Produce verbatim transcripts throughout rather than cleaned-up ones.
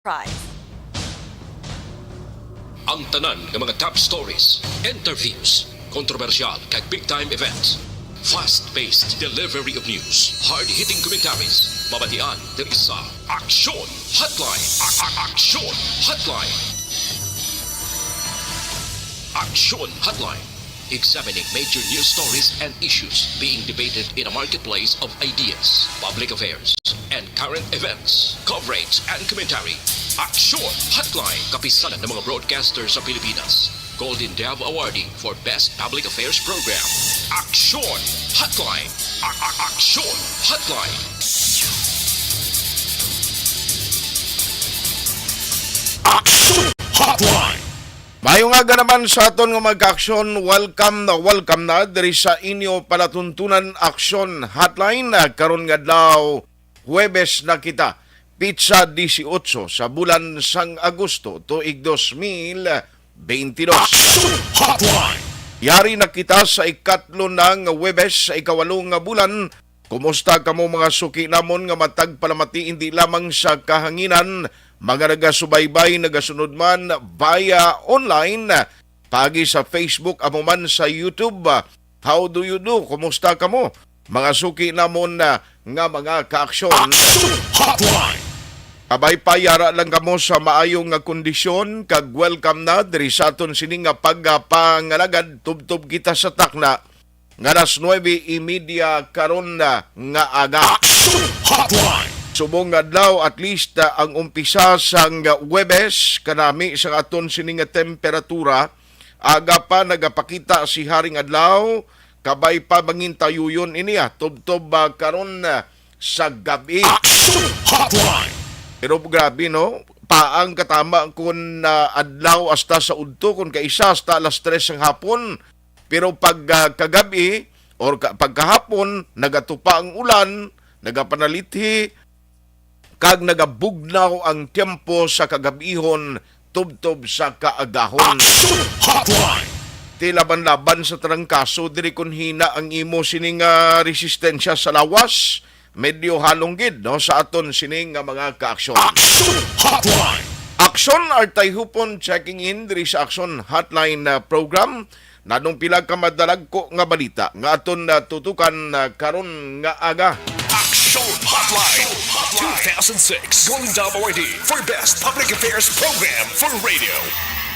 Prize. Ang tanan nga mga top stories, interviews, kontrobersyal kag big time events. Fast-paced delivery of news, hard-hitting commentaries, mabatian diri sa Aksyon Hotline. A- a- Aksyon Hotline. Aksyon Hotline. Examining major news stories and issues being debated in a marketplace of ideas, public affairs, and current events. Coverage and commentary. Aksyon Hotline. Kapisanan ng mga broadcaster sa Pilipinas. Golden Dove Awardee for Best Public Affairs Program. Aksyon Hotline. A- a- Aksyon Hotline. Aksyon Hotline. Maayong aga naman sa aton nga mga ka-aksyon. Welcome na welcome na diri sa inyo palatuntunan Aksyon Hotline. Ah, karon nga adlaw, Huwebes na kita, pitsa disiotso sa bulan sang Agosto, tuig dos mil beintidos. Aksyon Hotline. Yari na kita sa ikatlo na nga Huwebes sa ikawalo nga bulan. Kumusta kamo, mga suki namon nga matag palamati, hindi lamang sa kahanginan, mga nagasubaybay, nagasunod man via online, paagi sa Facebook, amo man sa YouTube? How do you do? Kumusta kamo, mga suki namon, ah, nga mga ka-aksyon? Aksyon Hotline. Kabay pa, yara lang kamo sa maayo nga kondisyon, kag welcome na diri sa aton sini nga pagpangalagad. Tubtob kita sa takna nga alas nuebe y media karon na nga aga. Aksyon Hotline. Subong nga adlaw, at least, ah, ang umpisa sang Huwebes, kanami sa aton sini nga temperatura, aga pa nagapakita si Haring Adlaw, kabay pa mangintayuyon ini, ah, tubtob, ah, karon, ah, sa gab-i. Aksyon Hotline. Pero grabe, no? Paang katama kun, ah, adlaw hasta sa udto, kun kaisa hasta alas tres sang hapon. Pero pag, ah, kagab-i or ka-, pagkahapon, nagatupa ang ulan, nagapanalithi, kag nagabugnaw ang tiyempo sa kagab-ihon tubtob sa kaagahon. Aksyon Hotline. Ti laban-laban sa trangkaso diri, kun hina ang imo sining, ah, resistensya sa lawas, medyo halong gid, no, sa aton sining nga mga kaaksyon. Aksyon Hotline. Aksyon Artay Hupon checking in diri sa Aksyon Hotline, ah, program. Nanong pila ka madalagko nga balita nga aton, ah, tutukan, ah, karon nga aga. Aksyon Hotline two thousand six Golden Dove Awardee for Best Public Affairs Program for Radio.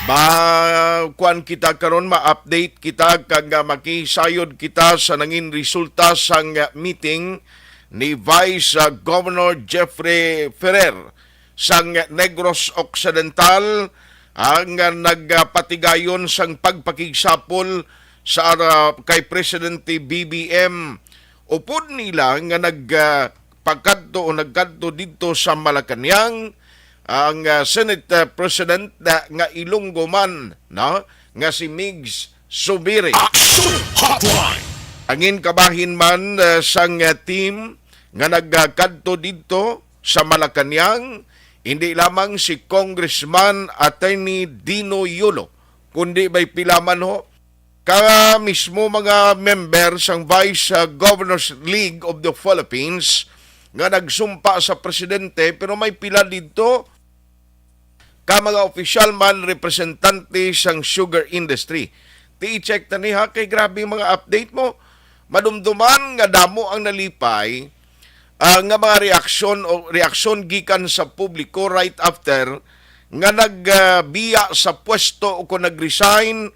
Ma-, kuwan kita karon, ma-update kita, kag, ah, makisayod kita sa nangin resulta sang, ah, meeting ni Vice, ah, Governor Jeffrey Ferrer sang Negros Occidental, ang, ah, nagpatigayon sang pagpakigsapol sa, ah, kay Presidente B B M. Upod nila nga nag, ah, pagkadto o nagkadto didto sa Malacañang ang, ah, Senate, ah, President, ah, nga Ilonggo man, no, nga si Migs Zubiri. Aksyon Hotline. Angin kabahin man, ah, sang, ah, team nga nagkadto didto sa Malacañang, hindi lamang si Congressman Attorney Dino Yolo, kundi may pila man ho ka mismo mga member sang Vice, ah, Governors League of the Philippines nga nagsumpa sa presidente, pero may pila didto ka mga opisyal man, representante sang sugar industry. Ti i-check ta ni ha, kay grabe mga update mo. Madumduman nga damo ang nalipay, ah, nga mga reaksyon o reaksyon gikan sa publiko right after nga nagbiya sa pwesto o kung nag-resign,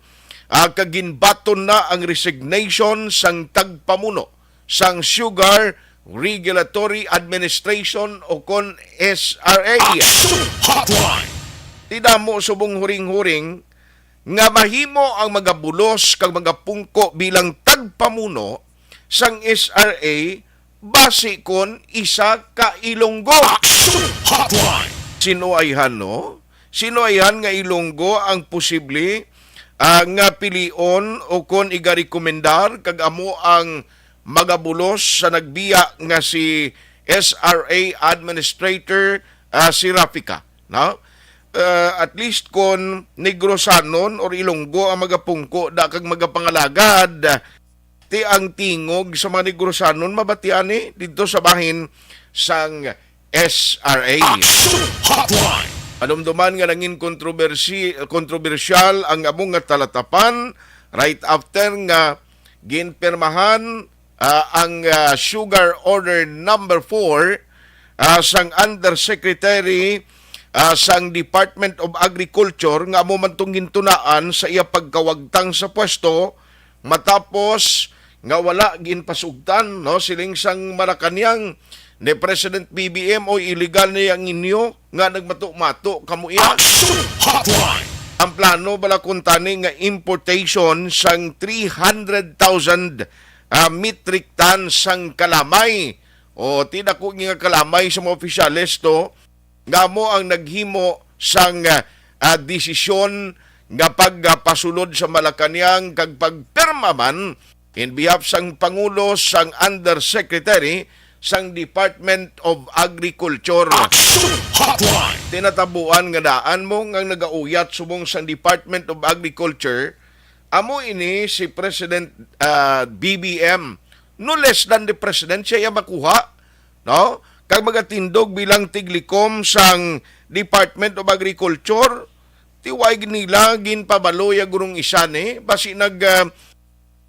ah, kag ginbaton na ang resignation sang tagpamuno sang Sugar Regulatory Administration o kon S R A. Action Hotline. Ti damo subong huring-huring nga mahimo ang magabulos kag magapungko bilang tagpamuno sang S R A basi kon isa ka Ilonggo. Action Hotline. Sino ayhan, no? Sino ayhan nga Ilonggo ang posible, ah, nga pilion o kon igarekomendar kag amo ang magabulos sa nagbiya nga si S R A Administrator, ah, si Rafica, no? Ah, at least kon Negrosanon or Ilonggo ang magapungko da kag magapangalagad, ti ang tingog sa mga Negrosanon mabatian ni didto sa bahin sang S R A. Action Hotline. Madumduman nga nangin kontrobersi-, kontrobersyal ang amo nga talatapan right after nga ginpirmahan, ah, ang, ah, Sugar Order Number Four, ah, sang Undersecretary, ah, sang Department of Agriculture nga amo man tong gintunaan sa iya pagkawagtang sa pwesto matapos nga wala ginpasugtan, no, siling sang Malacañang ni President B B M, o illegal ni ang inyo nga nagmato-mato kamo iya. Action Hotline! Ang plano bala kuntani nga importation sang three hundred thousand, ah, metric tons sang kalamay. O, ti dako nga kalamay sa mga opisyales to, nga amo ang naghimo sang, ah, ah, desisyon nga pagpasulod sa Malacañang kag pagpirma man in behalf sang Pangulo sang Undersecretary sang Department of Agriculture. Action Hotline! Tinatabuan nga daan mo nga nagauyat subong sang Department of Agriculture, amo ini si President, ah, B B M. No less than the President, siya iya makuha, no? Kag magatindog bilang tiglikom sang Department of Agriculture, ti way nila ginpabalo ya gurong isa ni, basi nag, ah,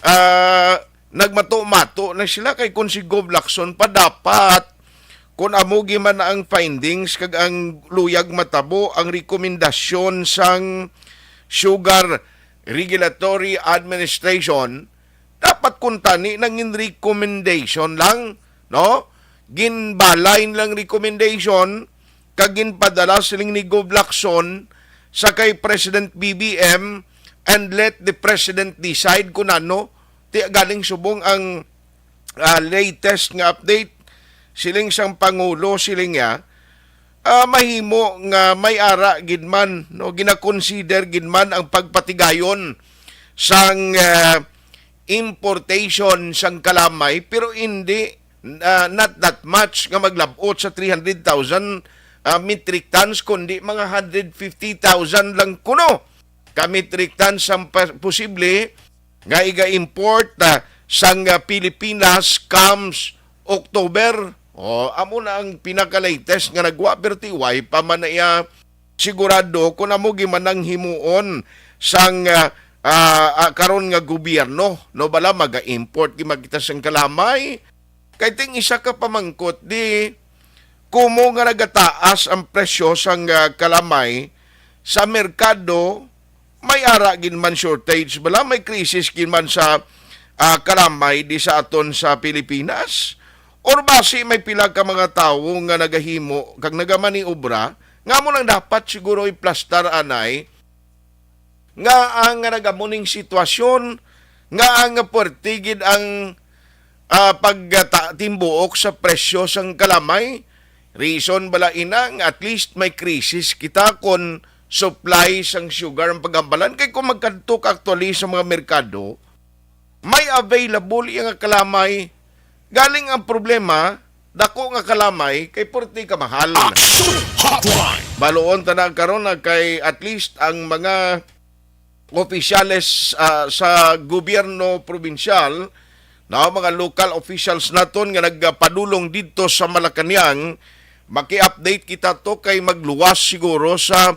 ah, nagmato-mato na sila, kay kung si Gov Lacson pa dapat, kung amo gi man ang findings kag ang luyag matabo ang rekomendasyon sang Sugar Regulatory Administration, dapat kuntani nangin recommendation lang, no? Ginbalay lang recommendation kag ginpadala siling ni Gov Lacson sa kay President B B M and let the President decide kung ano. Ti galing subong ang, ah, latest nga update, siling sang Pangulo, siling niya, ah, mahimo nga may ara gid man, no, ginakonsider gid man ang pagpatigayon sang, ah, importation sang kalamay, pero hindi, ah, not that much nga maglabot sa three hundred thousand, ah, metric tons, kundi mga hundred fifty thousand lang kuno ka metric tons ang pa-, posible nga iga-import, ah, sang, ah, Pilipinas comes October. O, amo na ang pinaka-latest nga nagwa, pero ti way pa man na iya sigurado kung amo gi man ang himuon sang, ah, ah, ah, karon nga gobyerno, no? Bala, maga-import gi man kita sang kalamay. Kay ting isa ka pamangkot, di kumo nga nagataas ang presyo sang, ah, kalamay sa merkado, may ara gid man shortage bala, may krisis gid man sa, ah, kalamay di sa aton sa Pilipinas? Or basi may pila ka mga tawo nga nagahimo kag nagamaniobra nga amo nang dapat siguro iplastar anay nga ang nagamuning sitwasyon, nga ang puwerte gid ang, ah, pagta-, timbuok sa presyo sang kalamay? Reason bala ina nga at least may krisis kita kon supply sang sugar ang paghambalan? Kay kung magkadto ka actually sa mga merkado, may available iya nga kalamay. Galing ang problema, dako nga kalamay kay purti ka mahal. Action Hotline! Baluon ta na karon na kay at least ang mga opisyales, ah, sa gobyerno probinsyal, na mga local officials naton nga nagpadulong didto sa Malacañang, maki-update kita to kay magluwas siguro sa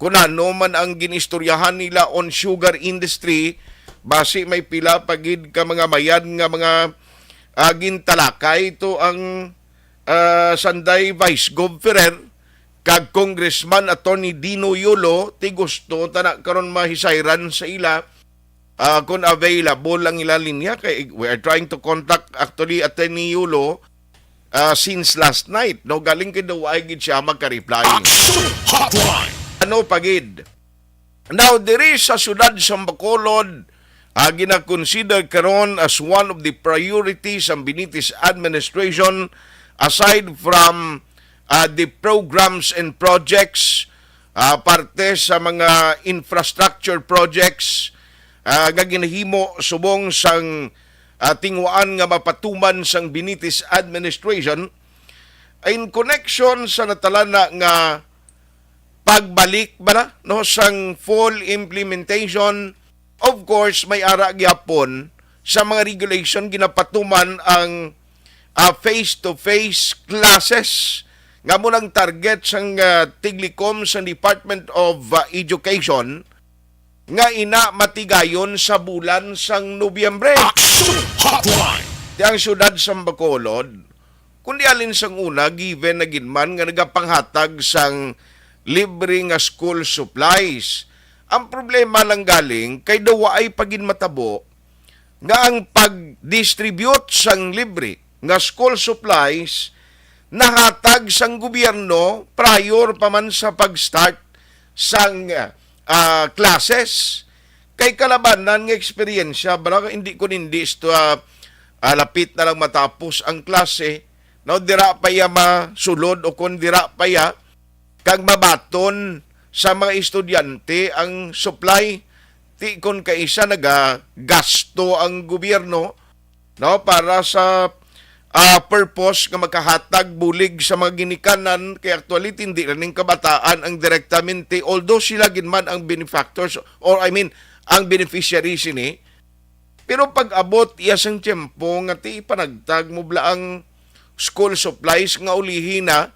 kung ano man ang ginistoryahan nila on sugar industry, basi may pila pa gid ka mga mayad nga mga, ah, gintalakay to ang, ah, sanday Vice Gov Ferrer kag Congressman Attorney Dino Yulo, ti gusto ta na karon mahisayran sa ila, ah, kung available ang ila linya, kay we are trying to contact actually Attorney Yulo, ah, since last night, no? Galing kay daw ay gid siya magka-reply. Action Hotline! Ano pa gid? Now, diri sa siyudad sa Bacolod, ah, gina-consider karon as one of the priorities ang Benitez administration, aside from, ah, the programs and projects, ah, parte sa mga infrastructure projects, ah, nga ginahimo subong sang, ah, tinguhaan nga mapatuman sang Benitez administration in connection sa natalana nga pagbalik bala, no, sang full implementation. Of course, may ara gyapon sa mga regulation ginapatuman ang, ah, face-to-face classes nga amo nang target sang, ah, tiglikom sang Department of, ah, Education nga ina matigayon sa bulan sang Nobyembre. Action Hotline! Ti ang siyudad sang Bacolod, kundi alin sang una, given na gid man nga nagapanghatag sang libre nga school supplies. Ang problema lang galing kay daw waay pa gid matabo nga ang pag-distribute sang libre nga school supplies nahatag sang gobyerno prior pa man sa pag-start sang, ah, classes. Kay kalabanan nga eksperyensya, bala, hindi ko nindi sto, ah, ah, lapit na lang matapos ang klase, no, dira pa iya masulod o kung dira pa iya kag mabaton sa mga estudyante ang supply. Ti kon kaisa nagagasto ang gobyerno, no, para sa, ah, purpose nga makahatag bulig sa mga ginikanan, kay actually hindi na ning kabataan ang direktamente, although sila gid man ang benefactors, or I mean, ang beneficiary sini. Pero pag-abot iya sang tiyempo nga ti ipanagtag mo bala ang school supplies nga ulihi na,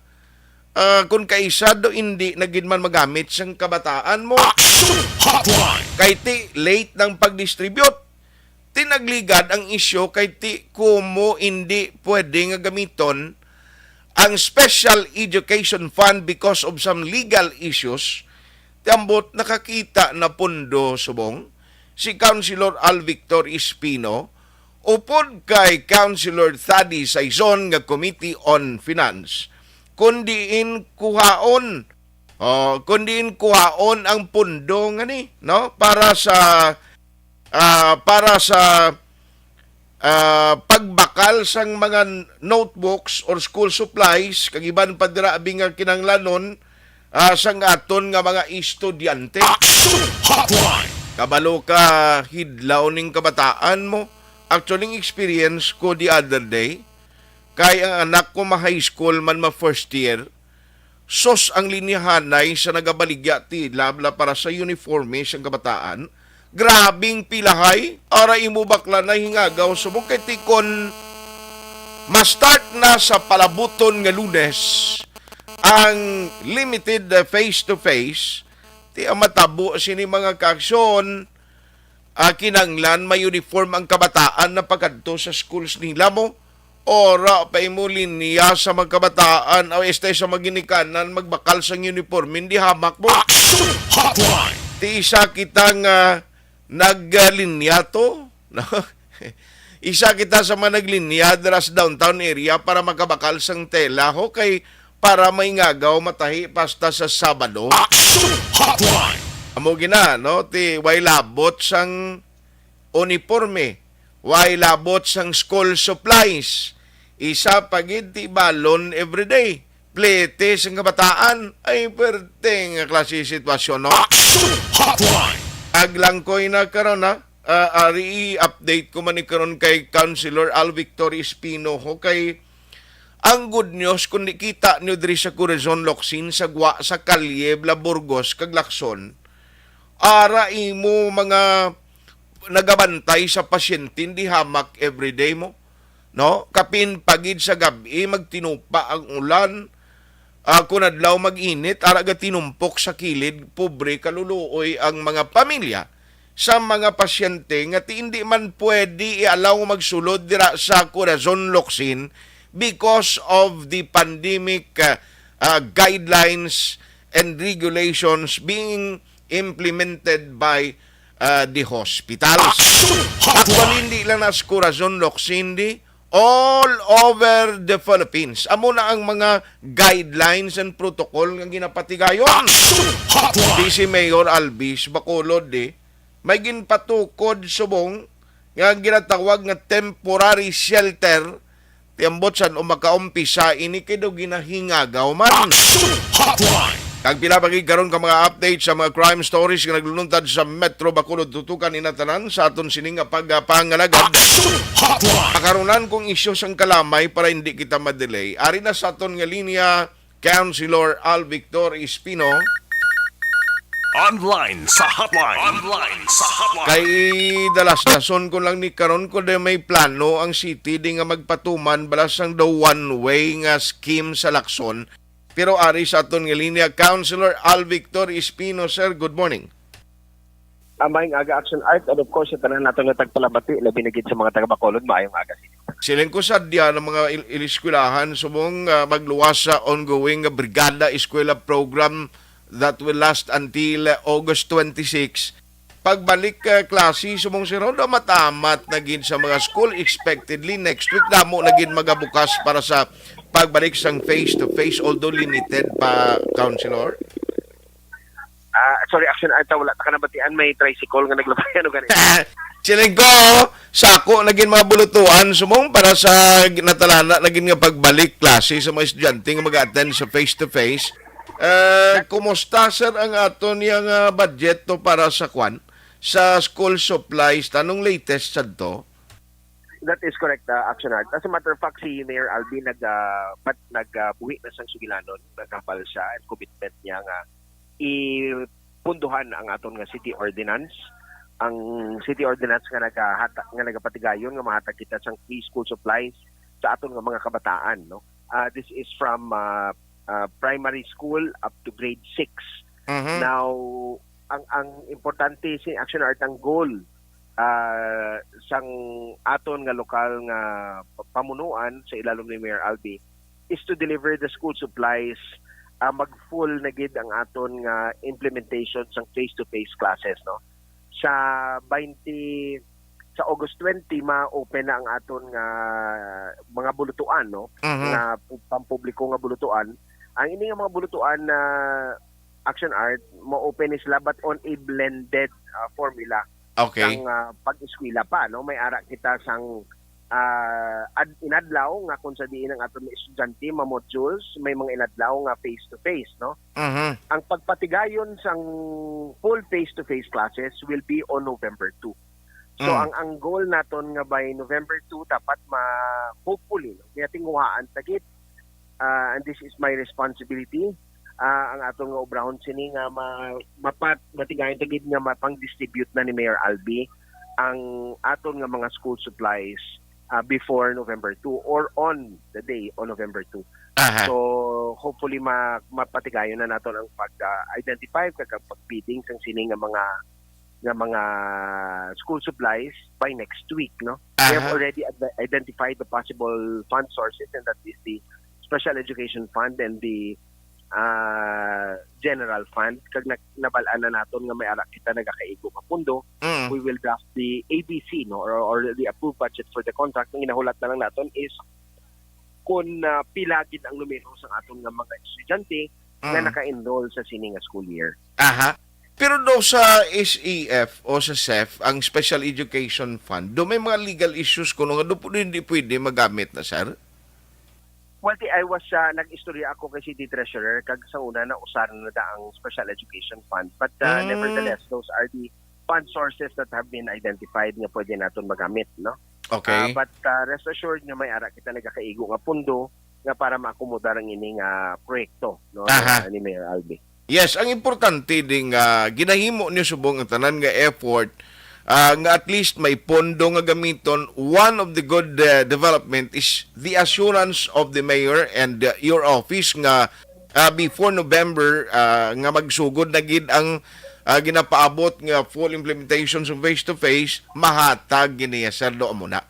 ah, kun kaisa do hindi na gid man magamit sang kabataan mo. Action Hotline! Kay ti late nang pag-distribute. Ti nagligad ang isyu kay ti kumo hindi pwede nga gamiton ang Special Education Fund because of some legal issues. Ti ambot nakakita na pondo subong si Councilor Al Victor Espino upod kay Councilor Thady Saison nga Committee on Finance, kun diin kuhaon, oh, kun diin kuhaon ang pondo nga ni, no, para sa, ah, para sa, ah, pagbakal sang mga notebooks or school supplies, kag iban pa dira abi nga kinahanglanon, ah, sang aton nga mga estudyante. Action Hotline! Kabalo ka, hidlaw ning kabataan mo. Actually, ang experience ko the other day, kay ang anak ko ma-high school man, ma-first year, sus, ang linyahanay sa nagabaligya tila bala para sa uniforme sang kabataan. Grabing pilahay, ara imo bakla na hingagaw subong kay ti kon ma-start na sa palabuton nga Lunes ang limited, uh, face-to-face, ti ang matabo sini mga kaaksyon, ah, kinanglan may uniform ang kabataan na pagkadto sa schools nila mo. Ora pa imo linya sa mga kabataan o este sa mga ginikanan magbakal sang uniform, hindi hamak mo. Action Hotline! Ti isa kita nga naglinya to, no? Isa kita sa mga naglinya dira sa downtown area para makabakal sang tela, ho, kay para may ngagaw matahi pasta sa Sabado. Action Hotline! Amo gina, no? Ti way labot sang uniforme, way labot sang school supplies. Isa pa gid ti balon everyday. Plete sang kabataan. Ay, perte nga klase sitwasyon, no? Action Hotline! Aglangkoy na karon, ha? Ah, ari, i-update ko man ni karon kay Councilor Al Victor Espino, ho, kay ang good news, kung di kita nyo diri sa Corazon Locsin, sa gwa sa Kalye, Bla Burgos, kag Lacson, ara imo mga nagabantay sa pasyente, hindi hamak everyday mo, no? Kapin pagid sa gab-i, magtinupa ang ulan, ah, kun adlaw mag-init, ara gatinumpok sa kilid, pobre, kaluluoy ang mga pamilya sa mga pasyente nga ti hindi man pwede i-allow magsulod dira sa Corazon Locsin because of the pandemic, ah, ah, guidelines and regulations being implemented by, ah, the hospitals. Action Hotline! Actually, hindi lang na sa Corazon Locsin, di, all over the Philippines. Amo na ang mga guidelines and protocol nga ginapatigayon. Action Hotline! Di si Mayor Alvis Bacolod, di, may ginpatukod subong nga ginatawag nga temporary shelter, ti ambot san o makaumpisa ini kay daw ginahingagaw man. Action Hotline! Kag pila pa gid karon ka mga update sa mga crime stories nga nagluluntad sa Metro Bacolod, tutukan ina tanan sa aton sini nga pagpangalagad. Action Hotline! Makarunan kong isyu sang kalamay para hindi kita madelay. Ari na sa aton nga linya, Councilor Al Victor Espino. Online sa hotline. Online sa hotline. Kay dalasdason ko lang ni karon ko di may plano ang city di nga magpatuman bala sang daw one way nga scheme sa Lacson. Pero ari sa aton nga linya, Councilor Al Victor Espino, sir, good morning. Ah, maayong aga, Action Art, and of course, sa tanan nato nga tagpalabati, labi na gid sa mga taga-Bacolod, maayong aga sa inyo. Siling ko sadya ng mga il- iliskwelahan subong, ah, magluwas sa ongoing nga Brigada Eskwela program that will last until, ah, August twenty-six. Pagbalik, ah, klase subong si Rodo, matamat na gid sa mga school, expectedly next week damo na gid magabukas para sa pagbalik sang face to face, although limited pa, Councilor. Ah, sorry, Action Art, wala ta ka nabatian, may tricycle nga naglabay, ano gani? Siling ko, sako na gid mga bulutuan sumong para sa natalana na gid nga pagbalik klase sa mga estudyante nga mag-attend sa face to face. Eh, kumusta, sir, ang aton yang, ah, budget to para sa kwan, sa school supplies? Tanong latest sadto? That is correct, uh, Action Art. As a matter of fact, si Mayor Albi nag, uh, but, nag, uh, buhi na sang sugilanon, nagkapal siya and commitment niya nga ipunduhan ang aton nga city ordinance. Ang city ordinance nga nagahata-, nga nagapatigayon nga mahatag kita sang free school supplies sa aton nga mga kabataan, no? Uh, this is from, uh, uh, primary school up to grade six. Mhm. Now, ang, ang importante si Action Art, ang goal, ah, sang aton nga lokal nga pamunuan sa ilalom ni Mayor Albi is to deliver the school supplies, ah, mag-full na gid ang aton nga implementation sang face-to-face classes, no? Sa twenty, sa August twenty, ma-open na ang aton nga mga bulutuan, no? Mhm. Nga pu-, pampubliko nga bulutuan. Ang ini nga mga bulutuan na Action Art, ma-open ni sila, but on a blended, ah, formula. Okay. Sang, ah, pag-eskwela pa, no? May ara kita sang, ah, ad-, inadlaw nga kung sa diin ang aton mga estudyante, mga modules, may mga inadlaw nga face-to-face, no? Mhm. Ang pagpatigayon sang full face-to-face classes will be on November two. So, Mm. ang, ang goal naton nga by November two, dapat ma-, hopefully, no? Kaya tinguhaan ta gid, ah, and this is my responsibility, ah, ang aton nga obrahon sini nga ma-, mapat-, matigayon ta gid nga mapang-distribute na ni Mayor Albi ang aton nga mga school supplies, ah, before November two or on the day on November two. Aha. So, hopefully, ma-, mapatigayon na naton ang pag, ah, identify kag ang pag-bidding sang sini nga mga, nga mga school supplies by next week, no? We have Aha. already ad-, identified the possible fund sources, and that is the Special Education Fund and the, ah, General Fund. Kag na-, nabal-an na naton nga may ara kita nagakaigo nga pundo. Mm. We will draft the A B C, no, or, or the approved budget for the contract. Ang ginahulat na lang naton is kung, ah, pila gid ang numero sa aton nga mga estudyante nga Mm. naka-enroll sa sini nga school year. Aha. Pero do sa S E F o sa SEF, ang Special Education Fund, do may mga legal issues kuno nga do pwede, hindi pwede magamit na, sir? Well, di, I was, ah, nag-istorya ako kay City Treasurer, kag sa una, nausaran na da ang Special Education Fund. But, ah, Mm. nevertheless, those are the fund sources that have been identified nga pwede naton magamit, no? Okay. Ah, but, ah, rest assured nga may ara kita nagakaigo nga pundo nga para maakomodar ang ini nga proyekto, no, Aha. ni Mayor Albi. Yes, ang importante ding, ah, ginahimo niyo subong ang tanan nga effort, ah, nga at least may pondo nga gamiton. One of the good, ah, development is the assurance of the mayor and, ah, your office nga, ah, before November, ah, nga magsugod na gid ang, ah, ginapaabot nga full implementation sa face-to-face, mahatag gini, sir, do amo na.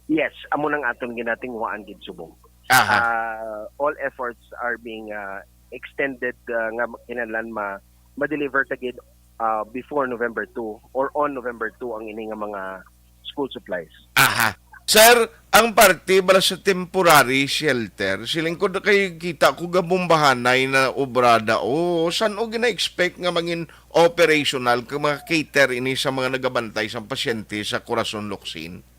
Yes, amo nang aton ginatinguhaan gid subong. Aha. Ah, all efforts are being, ah, extended, ah, nga kinahanglan ma-, ma-deliver ta gid, ah, before November two or on November two ang ini nga mga school supplies. Aha. Sir, ang parte bala sa temporary shelter, siling ko na kay kita ko gabombahanay na obrada. O, san-o gina-expect nga mangin operational kag mga cater ini sa mga nagabantay sa pasyente sa Corazon Locsin?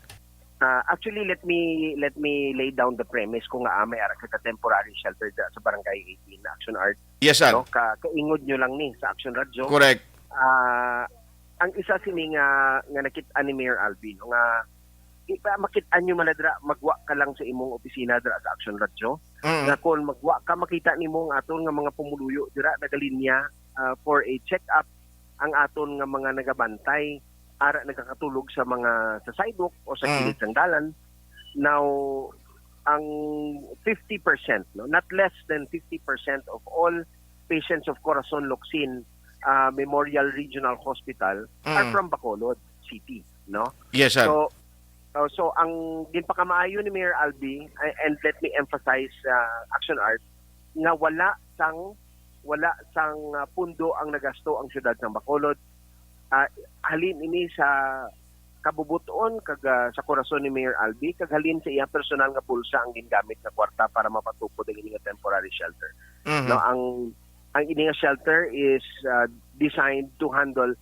Ah, actually, let me, let me lay down the premise kung nga, ah, may ara kita temporary shelter dira sa Barangay eighteen, Action Art. Yes, sir. No? Ka-, kaingod nyo lang ni sa Action Radyo. Correct. Ah, ang isa sini nga, nga nakit-an ni Mayor Alvin, no, nga i-, pa-, makit-an nyo man na dira, magwa ka lang sa imong opisina dira sa Action Radyo. Mm. Nga kung magwa ka, makita nimo ang aton nga mga pumuluyo dira, nagalinya, ah, for a check-up ang aton nga mga nagabantay, ara nagakatulog sa mga, sa sidewalk o sa Mm. kilid sang dalan. Now, ang fifty percent, no, not less than fifty percent of all patients of Corazon Locsin, ah, Memorial Regional Hospital are Mm. from Bacolod City, no? Yes, sir. So, uh, so ang ginpakamaayo ni Mayor Albi, a-, and let me emphasize, uh, Action Art, nga wala sang, wala sang, uh, pundo ang nagasto ang siyudad sang Bacolod. Uh, halin ini sa kabubot-on kag, uh, sa korason ni Mayor Albi, kag halin sa iya personal nga bulsa ang gingamit nga kwarta para mapatupod ang ini nga temporary shelter. Mhm. No, ang, ang ini nga shelter is, uh, designed to handle,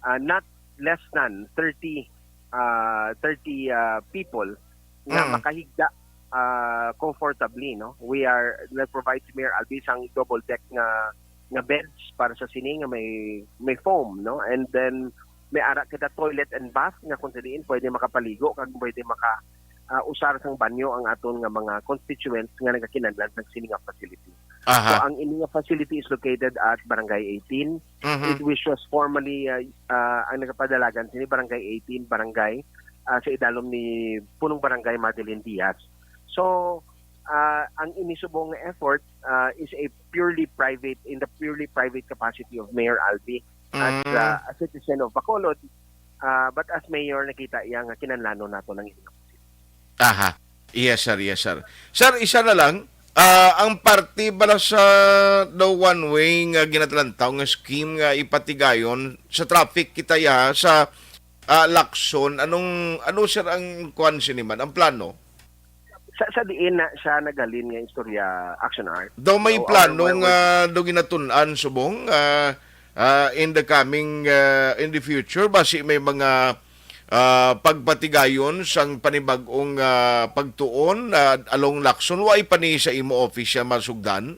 uh, not less than thirty, uh, thirty, uh, people nga Mm. makahigda, uh, comfortably, no? We are, nag-provide si Mayor Albi sang double deck nga, nga beds para sa sini nga may, may foam, no? And then may ara kita toilet and bath nga kung sa diin pwede makapaligo kag pwede maka, uh, usar sang banyo ang aton nga mga constituents nga nagakinahanglan sang sini nga facility. Aha. So, ang ini nga facility is located at Barangay eighteen, Mhm. it, which was formerly, uh, uh, ang nagapadalagan sini, Barangay eighteen, barangay, uh, sa idalom ni Punong Barangay Madeline Diaz. So, uh, ang ini subong nga effort, uh, is a purely private, in the purely private capacity of Mayor Albi as, Mm. uh, a citizen of Bacolod, uh, but as mayor, nakita iya nga kinahanglanon nato lang ini. Aha. Yes, sir. Yes, sir. Sir, isa na lang. Ah, ang parte bala sa the one way nga ginatlantaw nga scheme nga ipatigayon sa traffic kita ya sa, ah, Lacson, anong, ano, sir, ang kuwan sini man, ang plano? Sa, sa diin na siya naghalin nga istorya, Action Art? Daw may So, our plano one nga way daw ginatun-an subong, ah, ah, in the coming, ah, in the future, basi may mga, ah, pagpatigayon sang panibag-ong, ah, pagtuon, ah, along Lacson? Wa pa ni sa imo office siya masugdan?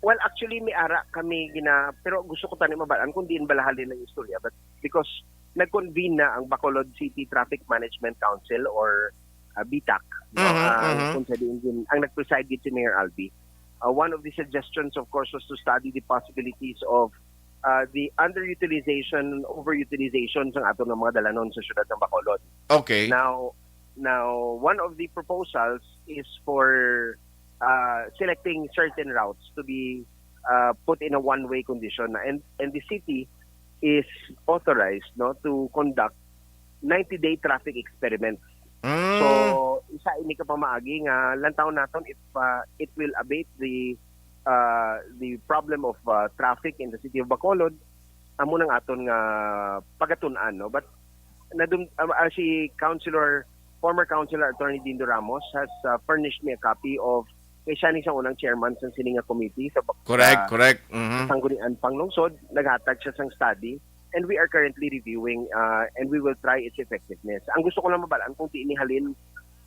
Well, actually, may ara kami gina-, pero gusto ko tani mabal-an kung diin bala halin ang istorya, but because nag-convene na ang Bacolod City Traffic Management Council or, ah, BTAC, no? Mhm, Ang mhm. kung sa diin din, ang nag-preside gid si Mayor Albi. Ah, one of the suggestions, of course, was to study the possibilities of, ah, the underutilization, overutilization sa aton nga mga dalanon sa siyudad ng Bacolod. Okay. Now, now, one of the proposals is for, uh, selecting certain routes to be, uh, put in a one-way condition, and, and the city is authorized, no, to conduct ninety-day traffic experiment. Mm. So, isa ini ka pamaagi nga lantawon naton if, uh, it will abate the, uh, the problem of, uh, traffic in the city of Bacolod. Amo nang aton nga pagatun-an, no? But nadum-, ah, ah, si Councilor, former Councilor Attorney Dindo Ramos has, ah, furnished me a copy of, kay siya ni sa unang chairman sa sini nga committee sa, Correct, sa, correct. Mhm. Sangguniang Panglungsod, naghatag siya sang study, and we are currently reviewing, ah, and we will try its effectiveness. Ang gusto ko lang mabal-an kung diin ni halin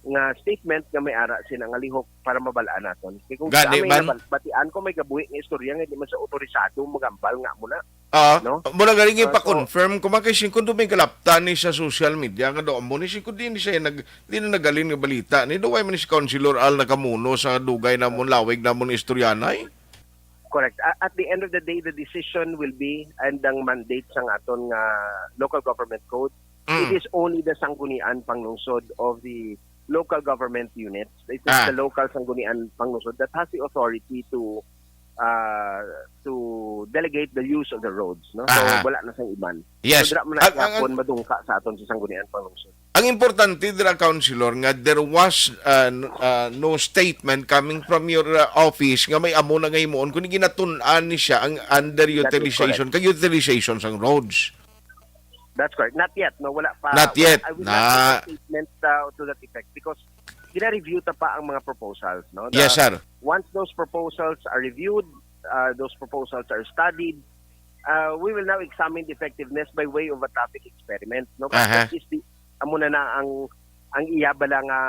nga statement nga may ara sina nga lihok para mabal-an naton. Kay kung Gani sa amay man. Nabal-, batian ko may gabuhi nga istorya nga di man sa otorisado magambal nga amo na. Ah, No? Muna galing Ah, so ipa-confirm ko, man, kay singkod may galaptan ni sa social media nga daw amo ni singkod din siya nag-, di na nagalin nga balita ni daw, why man si Councilor Al nakamuno sa dugay namon, lawig namon istoryanay? Correct. A-, at the end of the day, the decision will be, and ang mandate sang aton nga local government code, Mm. it is only the Sangguniang Panglungsod of the local government units. It is Ah. the local Sangguniang Panglungsod that has the authority to, uh, to delegate the use of the roads, no? So, Aha. wala na sang iban. Yes. So, dira man na Ang, ang, ang, gihapon madungka sa aton sa Sangguniang Panglungsod. Ang importante dira, Councilor, nga there was, uh, n-, uh, no statement coming from your, uh, office nga may amo na nga himuon, kundi ginatun-an ni siya ang underutilization That is correct. kag utilization sang roads. That's correct. Not yet, no? Wala pa. Not yet. I will not Na- make a statement, uh, to that effect because gina-review ta pa ang mga proposals, no? The Yes, sir. Once those proposals are reviewed, uh, those proposals are studied, uh, we will now examine the effectiveness by way of a traffic experiment, no? But Aha. that is the, amo na na ang, ang iya bala nga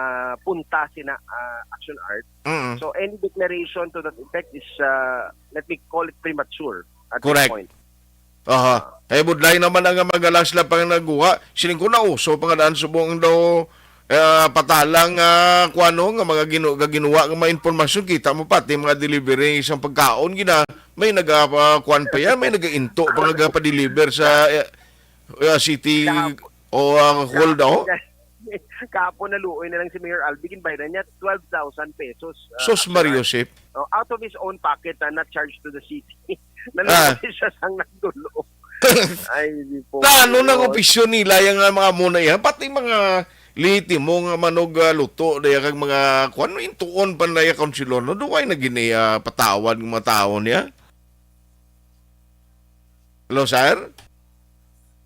punta sina, uh, Action Art. Mm. So, any declaration to that effect is, uh, let me call it, premature at this Correct. point. Aha. Eh, budlay naman ang mga lasla pang nagguha. Siling ko na uso pa nga daan subong daw, eh, patalang, ah, kuwano nga mga ginu-, nga ginuha nga mga impormasyon. Kita mo pati mga delivery isang pagkaon gina, may naga, ah, kuwan pa yan, may nagainto pa, nagapa-deliver sa, eh, eh, city Kahapon. o, ah, hall daw. Kahapon, Kahapon, naluoy na lang si Mayor Albi, ginbayran niya twelve thousand pesos. Ah, Sus, Mario Sir. Sip. Oh, out of his own pocket, ah, not charged to the city. Ah. Naluoy siya sang nagdulo. Ay, di po. Na ano nang Lord. Opisyon nila yung nga mga muna yan? Pati mga liti mo nga manog ah, luto daya kag mga kuan, intuon pa na yung councilor, no? Duway na gini ah, patawad ng mga tao niya? Hello, sir?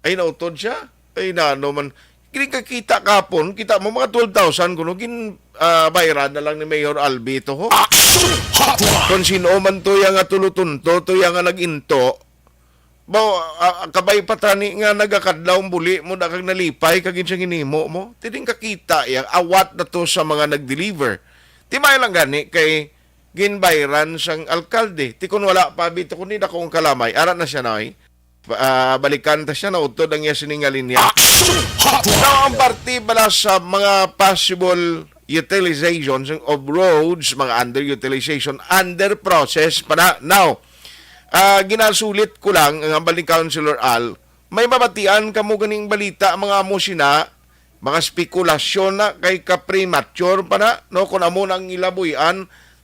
Ay, nautod siya? Ay, na ano man. Kini kakita kapon, kita mo mga twelve thousand kuno gin ah, bayran na lang ni Mayor Albi to ho. Kung sino man to yang nga tulutunto, to yang nga nag-into, ba, ah, kabay pa tani nga nagakadlaw ang buli mo da kag nalipay kag siya ginimo mo. Tining kakita yang awat na to sa mga nag-deliver. Timay lang gani kay ginbayran sang alkalde. Ti kun wala pa bito kundi dako ang kalamay. Ara na siya na eh. Ah, balikan ta siya na utod ang iya sining nga linya. Now, ang parte bala sa mga possible utilizations of roads, mga underutilization, under process pa na. Now, ah, ginasulit ko lang ang hambal ni Councilor Al, may mabatian kamo ganing balita, mga amo sina, mga spekulasyon na kay ka-premature pa na, no? Kung amo na ang ilabuyan,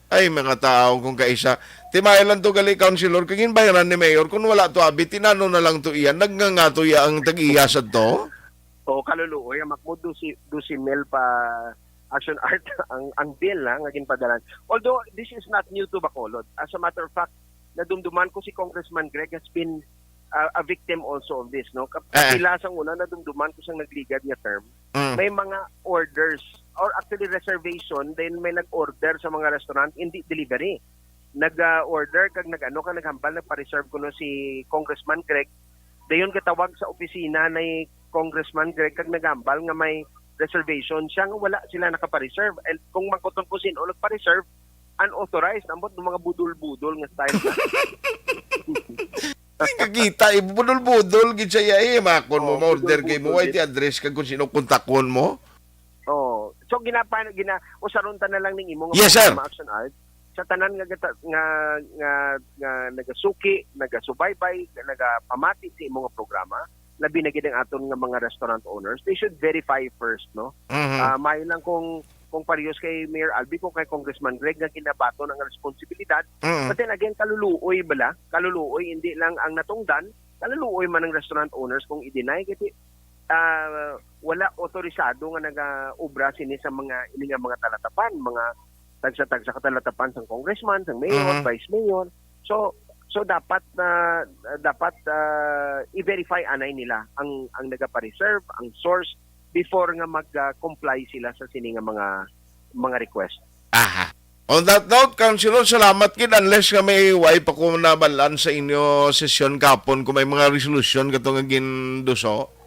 ay, mga tao kung kaisa. Timay lang to gali, Councilor, kag ginbayran ni Mayor, kung wala to abi, tinano na lang to iyan, nagngangato iya ang tag-iya sa to? O, kaluluoy, ang makmo dosi, dosi mil pa Action Art ang, ang bill na nga ginpadalan. Although, this is not new to Bacolod. As a matter of fact, nadumduman ko si Congressman Greg has been uh, a victim also of this, no? Kap- Ah. Kapila sang una, nadumduman ko sang nagligad nga term. Mm. May mga orders or actually reservation, then may nag-order sa mga restaurant, hindi delivery. Nag-order kag nag-ano kag naghambal, nagpa-reserve kuno si Congressman Greg. Dayon gatawag sa opisina ni Congressman Greg kag naghambal nga may reservation siya nga wala sila nakapa-reserve. And kung mangkuton ko sino nagpa-reserve, unauthorized, ambot ng mga budol-budol nga style. Di kakita, eh, budol-budol gid siya, eh, makon mo, Oh, ma-order kay mo, budol-budol ay gid. Ti address kag kung sino kontakon mo. Oh. So ginapa gina usaron ta na lang ning imo nga Yes, sir. programa, Action Art, sa tanan nga gata- nga nga, nga nagasuki, nagasubaybay, nagapamati sa imo nga programa, labi na gid ang aton nga mga restaurant owners, they should verify first, no? Mhm. Ah, may lang kung kung parehas kay Mayor Albi, kung kay Congressman Greg nga ginabaton ang responsibilidad. Mhm. But then again, kaluluoy bala, kaluluoy, hindi lang ang natungdan, kaluluoy man ang restaurant owners kung i-deny kasi ah, wala otorisado nga nagaobra sini sa mga ini nga mga talatapan, mga tagsa-tagsa ka talatapan sang congressman, sang mayor, Mhm. vice mayor. So so dapat na dapat ah, i-verify anay nila ang ang nagapareserve, ang source before nga mag-comply sila sa sini nga mga mga request. Aha. On that note, Councilor, salamat gid, unless nga may way pa ko nabalaan sa inyo sesyon kapon kung may mga resolusyon kato nga ginduso.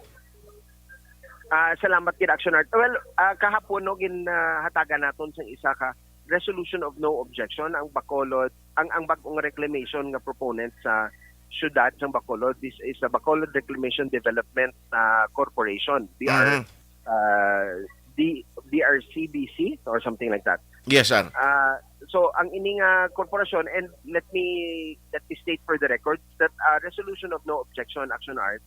Ah, salamat gid, Action Art. Well, ah, kahapon, no, gin ah, hatagan naton sang isa ka resolution of no objection ang Bacolod, ang ang bag-ong reclamation nga proponent sa siyudad sang Bacolod. This is the Bacolod Reclamation Development ah, Corporation, B R Mhm. ah, D, B R C B C or something like that. Yes, sir. Ah, so ang ini nga korporasyon, and let me let me state for the record that ah, resolution of no objection, Action Art,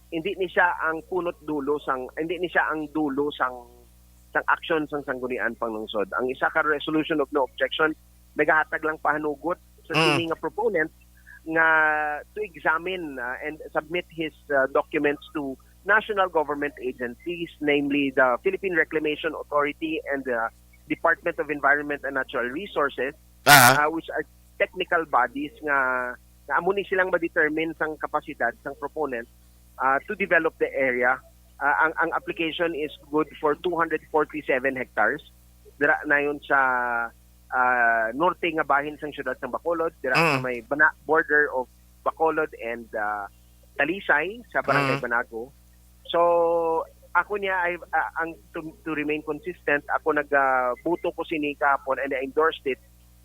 hindi ni siya ang punot dulo sang hindi ni siya ang dulo sang sang action sang Sangguniang Panlungsod. Ang isa ka resolution of no objection nagahatag lang pahanugot sa Mm. sini nga proponent nga to examine ah, and submit his ah, documents to national government agencies, namely the Philippine Reclamation Authority and the Department of Environment and Natural Resources, Ah, uh, which are technical bodies nga nga amo ni silang ma-determine sang kapasidad sang proponent uh, to develop the area. Uh, ang ang application is good for two hundred forty-seven hectares. Dira nayon sa uh, norte nga bahin sang siyudad sang Bacolod, dira sa Mm. may bana border of Bacolod and uh, Talisay sa Barangay Mm. Banago. So ako niya ay uh, ang to, to remain consistent, ako nagbuto ko sini kahapon and I endorsed it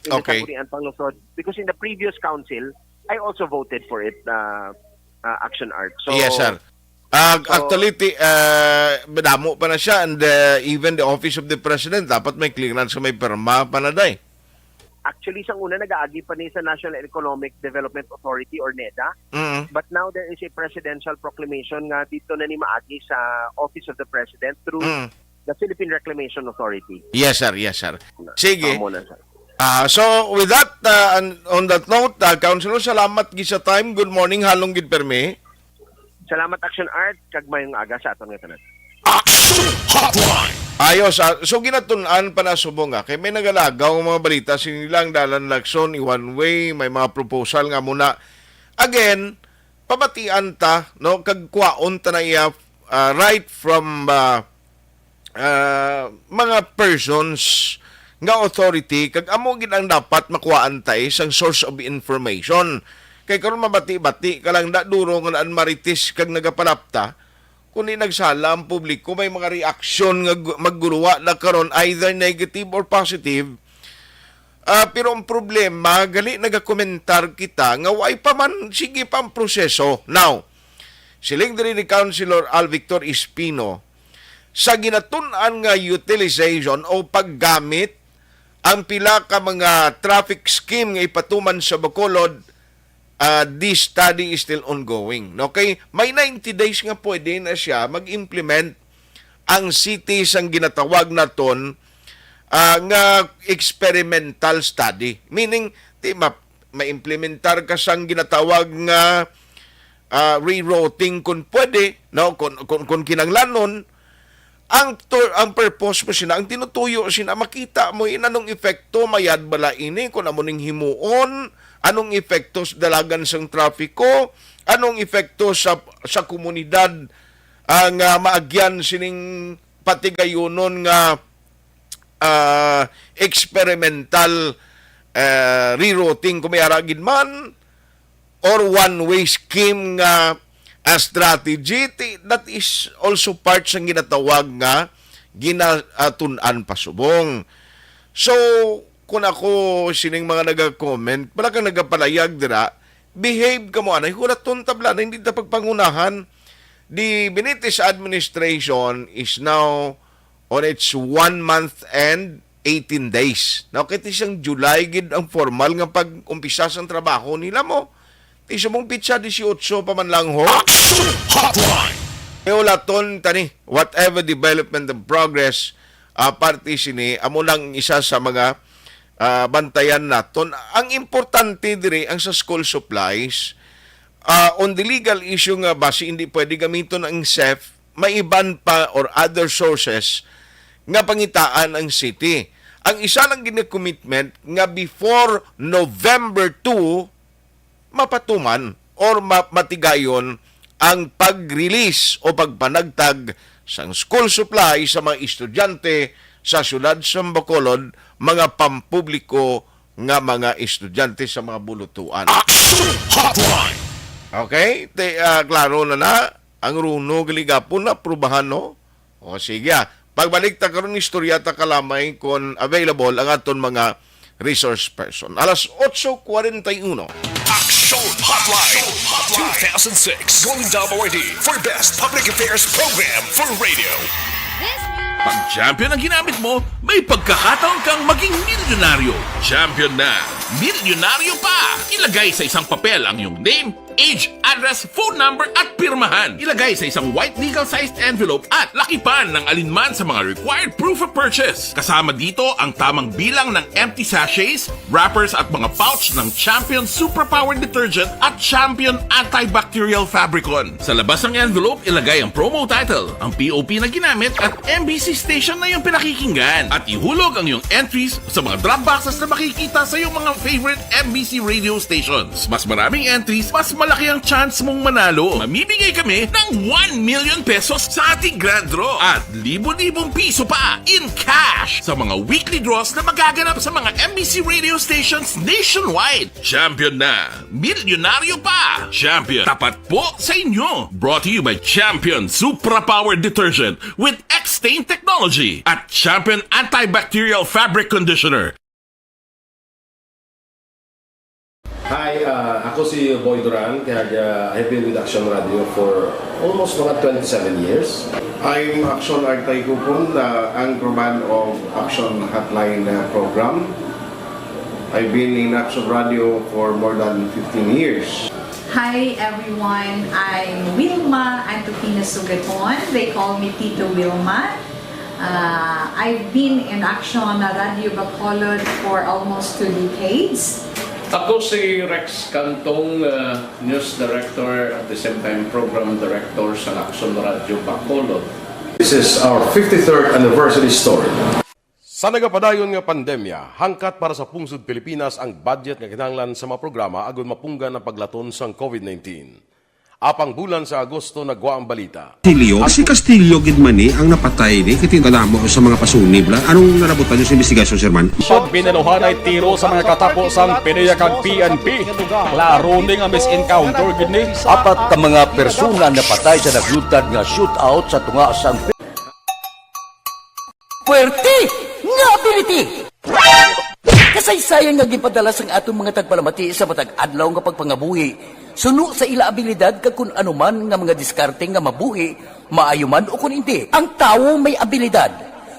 in Okay. the Sangguniang Panlungsod because in the previous council I also voted for it, uh, uh, Action Art. So Yes, sir. Ah, so- actually, ti, ah, madamo pa na siya, and uh, even the Office of the President, dapat may clearance sa may perma pa na, day. Actually, sang una nagaagi pa ni sa National Economic Development Authority or NEDA, Mm. but now there is a presidential proclamation nga dito na ni maagi sa Office of the President through Mm. the Philippine Reclamation Authority. Yes, sir. Yes, sir. Sige. Amo na, sir. Ah, so, with that, ah, and on that note, ah, Councilor, salamat gid sa time. Good morning, halong gid permi. Salamat, Action Art, kag mayong aga sa aton nga tanan. Action Hotline. Ayos, ah, so ginatun-an pa na subong, ah, kay may nagalagaw nga mga balita, sini lang dalan Lacson, i-one way, may mga proposal nga muna. Again, pamatian ta, no, kag kwaon ta na iya, ah, right from, ah, ah, mga persons nga authority, kag amo gid ang dapat makuhaan ta, eh, sang source of information. Kay karon mabati-bati ka lang, da duro nga naan marites kag nagapalapta. Kung di nagsala ang publiko, may mga reaksyon nga gu-, magguluwa na karon, either negative or positive. Ah, pero ang problema, gali nagakomentar kita nga way pa man, sige pa ang proseso. Now, siling diri ni Councilor Al Victor Espino, sa ginatun-an nga utilization o paggamit ang pila ka mga traffic scheme nga ipatuman sa Bacolod, ah, this study is still ongoing. No? Kay may ninety days nga pwede na siya mag-implement ang city sang ginatawag naton, ah, nga experimental study. Meaning, di ma-, maimplementar ka sang ginatawag nga, ah, rerouting kung pwede, no? Kung, kung, kung kinanglanon, ang tur-, ang purpose mo sina, ang tinutuyo sina, makita mo in anong epekto mayad bala ini, kung amo ning himuon, anong epekto sa dalagan sang trapiko, anong epekto sa, sa komunidad, ah, nga maagyan sining patigayunon nga, ah, experimental, ah, rerouting, kung may ara gid man, or one-way scheme nga, ah, strategy, ti-, that is also part sang ginatawag nga ginatun-an pasubong. So, kung ako sining mga naga-comment, wala kang nagapalayag dira, behave kamo anay, hulaton tabla na, hindi ta pagpangunahan. The Benitez administration is now on its one month and eighteen days. Now, kay ti siyang July gid ang formal nga pag-umpisa sang trabaho nila mo. Ti subong pitsa dieciocho pa man lang ho. Action Hotline. E ulaton tani, whatever development and progress, ah, parte sini, amo nang isa sa mga, ah, bantayan naton. Ang importante diri ang sa school supplies. Ah, on the legal issue nga basi hindi pwede gamiton ang SEF, may iban pa or other sources nga pangitaan ang city. Ang isa lang gid nga commitment nga before November two, mapatuman or ma-, matigayon ang pag-release o pagpanagtag sang school supply sa mga estudyante sa siyudad sa Bacolod, mga pampubliko nga mga estudyante sa mga bulutuan. Action Hotline! Okay? Te, ah, klaro na na. Ang Runo, gali gapon na, aprubahan, no? O, sige, ah. Pagbalik ta karon, istorya ta kalamay kon available ang aton mga resource person. Alas otso cuarenta y uno. Action Hotline two thousand six Golden Dove Awardee for Best Public Affairs Program for Radio. Pag champion ang ginamit mo, may pagkakataon kang maging milyonaryo. Champion na, milyonaryo pa! Ilagay sa isang papel ang iyong name, age, address, phone number, at pirmahan. Ilagay sa isang white legal-sized envelope at lakipan ng alinman sa mga required proof of purchase. Kasama dito ang tamang bilang ng empty sachets, wrappers, at mga pouch ng Champion Superpower Detergent at Champion Antibacterial Fabricon. Sa labas ng envelope, ilagay ang promo title, ang P O P na ginamit, at M B C station na iyong pinakikinggan. At ihulog ang iyong entries sa mga drop boxes na makikita sa iyong mga favorite M B C radio stations. Mas maraming entries, mas malaki ang chance mong manalo. Mamimigay kami ng one million pesos sa ating grand draw at libo-libong piso pa in cash sa mga weekly draws na magaganap sa mga M B C radio stations nationwide. Champion na! Milyonaryo pa! Champion, tapat po sa inyo! Brought to you by Champion Supra Power Detergent with X-Stain Technology at Champion Antibacterial Fabric Conditioner. Hi, uh, ako si Boy Duran, kag, uh, I've been with Action Radio for almost mga twenty-seven years. I'm Action Artay Kupon, uh, anchorman of Action Hotline, uh, program. I've been in Action Radio for more than fifteen years. Hi everyone, I'm Wilma Antupina Sugaton. They call me Tito Wilma. Uh, I've been in Action Radyo Bacolod for almost two decades. Ako si Rex Cantong, uh, News Director at the same time Program Director sa Action Radyo Bacolod. This is our fifty-third anniversary story. Sa nagapadayon nga pandemya, hangkat para sa pungsod Pilipinas ang budget nga kinahanglan sa mga programa agud mapunggan ang paglaton sang COVID nineteen. Apang bulan sa Agosto nagwa ang balita. Castillo, si Castillo gid man ni ang napatay ni, kay kadamo sa mga pasunib la. Anong nalabutan niyo sa investigasyon, Sir Man? Pag binaluhanay tiro sa mga katapo sang PDEA kag P N P, klaro ni nga mis-encounter gid ni. Apat ka mga persona napatay sa nagluntad nga shootout sa tunga sang Puwerte nga ability! Kasaysayan nga ginpadala sang aton mga tagpalamati sa matag adlaw nga pagpangabuhi, suno sa ila abilidad kag kun ano man nga mga diskarte nga mabuhi, maayo man o kun indi. Ang tawo may abilidad.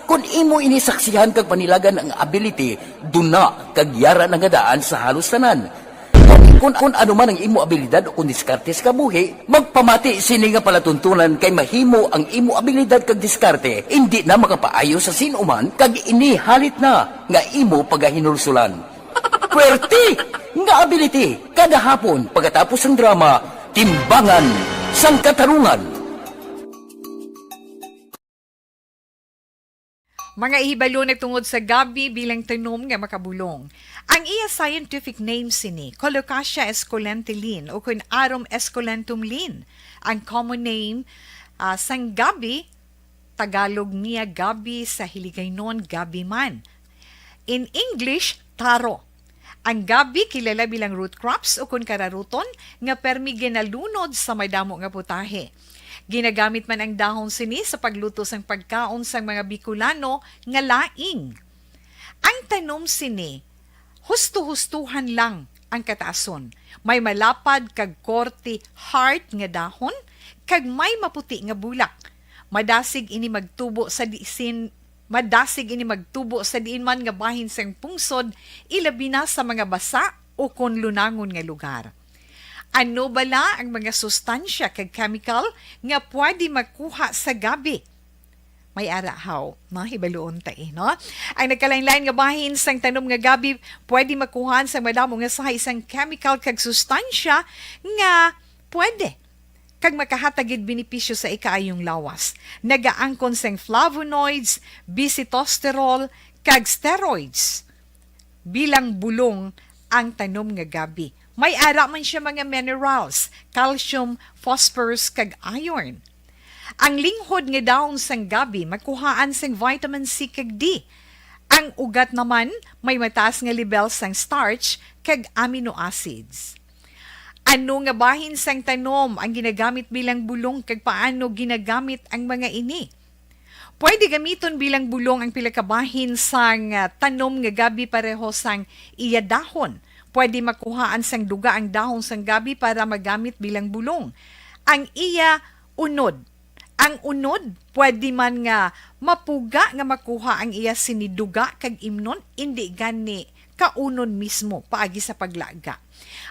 Kun imo ini saksihan kag panilagan ang ability, duna kag yara na nga daan sa halos tanan. Kun, kun ano man ang imo abilidad o kun diskarte sa kabuhi, magpamati sini nga palatuntunan kay mahimo ang imo abilidad kag diskarte indi na makapaayo sa sin-o man kag ini halit na nga imo pagahinulsulan. Puwerte nga ability kada hapon pagkatapos sang drama Timbangan sang Katarungan. Mga hibalo nagtungod sa gabi bilang tanom nga makabulong. Ang iya scientific name sini, Colocasia esculenta Lin, o kun Arum esculentum Lin. Ang common name, ah, sang gabi, Tagalog niya gabi, sa Hiligaynon gabi man. In English, taro. Ang gabi kilala bilang root crops o kun kararuton nga permi ginalunod sa madamo nga putahe. Ginagamit man ang dahon sini sa pagluto sang pagkaon sang mga Bicolano nga laing. Ang tanom sini, husto-hustuhan lang ang kataason. May malapad kag korte heart nga dahon kag may maputi nga bulak. Madasig ini magtubo sa disin Madasig ini magtubo sa diin man nga bahin sang pungsod, ilabi na sa mga basa o kon lunangon nga lugar. Ano bala ang mga sustansya kag chemical nga pwede makuha sa gabi? May ara haw, no? Hibaluon ta, eh, no? Ang nagkalain-lain nga bahin sang tanom nga gabi pwede makuhaan sa madamo nga sahi sang chemical kag sustansya nga pwede kag makahatag gid benepisyo sa ikaayong lawas. Nagaangkon sing flavonoids, bisitosterol, kag steroids. Bilang bulong ang tanom nga gabi. May ara man siya mga minerals, calcium, phosphorus, kag iron. Ang linghod nga dahon sang gabi makuhaan sing vitamin C kag D. Ang ugat naman may mataas nga lebel sang starch kag amino acids. Ano nga bahin sang tanom ang ginagamit bilang bulong kag paano ginagamit ang mga ini? Pwede gamiton bilang bulong ang pila ka bahin sang, ah, tanom nga gabi pareho sang iya dahon. Pwede makuhaan sang duga ang dahon sang gabi para magamit bilang bulong. Ang iya unod. Ang unod, pwede man nga mapuga nga makuha ang iya sini duga kag imnon, indi gani kaunon mismo paagi sa paglaga.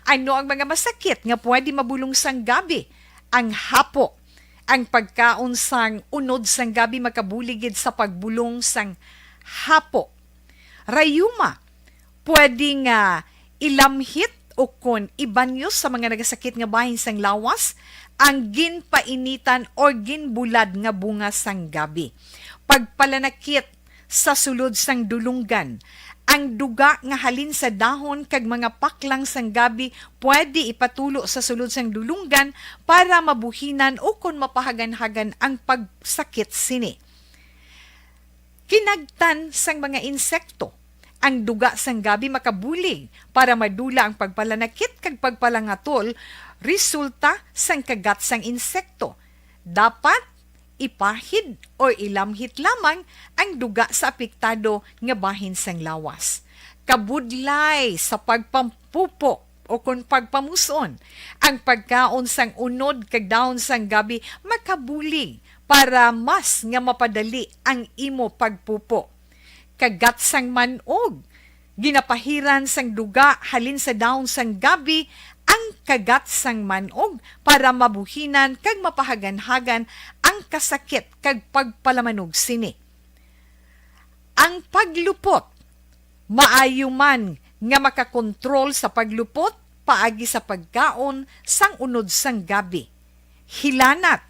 Ano ang mga masakit nga pwede mabulong sang gabi? Ang hapo. Ang pagkaon sang unod sang gabi makabulig gid sa pagbulong sang hapo. Rayuma, pwede nga ilamhit o kon ibanyos sa mga nagasakit nga bahin sang lawas ang ginpainitan or ginbulad nga bunga sang gabi. Pagpalanakit sa sulod sang dulunggan. Ang duga nga halin sa dahon kag mga paklang sang gabi pwede ipatulo sa sulod sang dulunggan para mabuhinan o kon mapahaganhagan ang pagsakit sini. Kinagtan sang mga insekto. Ang duga sang gabi makabulig para madula ang pagpalanakit kag pagpalangatol resulta sang kagat sang insekto. Dapat ipahid o ilamhit lamang ang duga sa apektado nga bahin sang lawas. Kabudlay sa pagpampupo o kon pagpamus-on, ang pagkaon sang unod kag dahon sang gabi makabulig para mas nga mapadali ang imo pagpupo. Kagat sang man-og. Ginapahiran sang duga halin sa dahon sang gabi ang kagat sang man-og para mabuhinan kag mapahaganhagan ang kasakit kag pagpalamanog sini. Ang paglupot. Maayo man nga makakontrol sa paglupot paagi sa pagkaon sang unod sang gabi. Hilanat.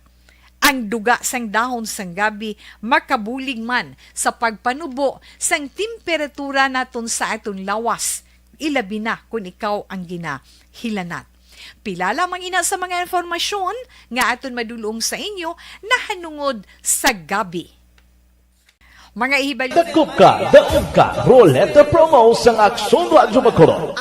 Ang duga sang dahon sang gabi makabulig man sa pagpanubo sang temperatura naton sa aton lawas, ilabi na kon ikaw ang ginahilanat. Pila lamang ina sa mga impormasyon nga aton madulong sa inyo nahanungod sa gabi. Mga ihibalo. Dakop ka, daog ka, Roleta Promo sang Aksyon Radyo Bacolod.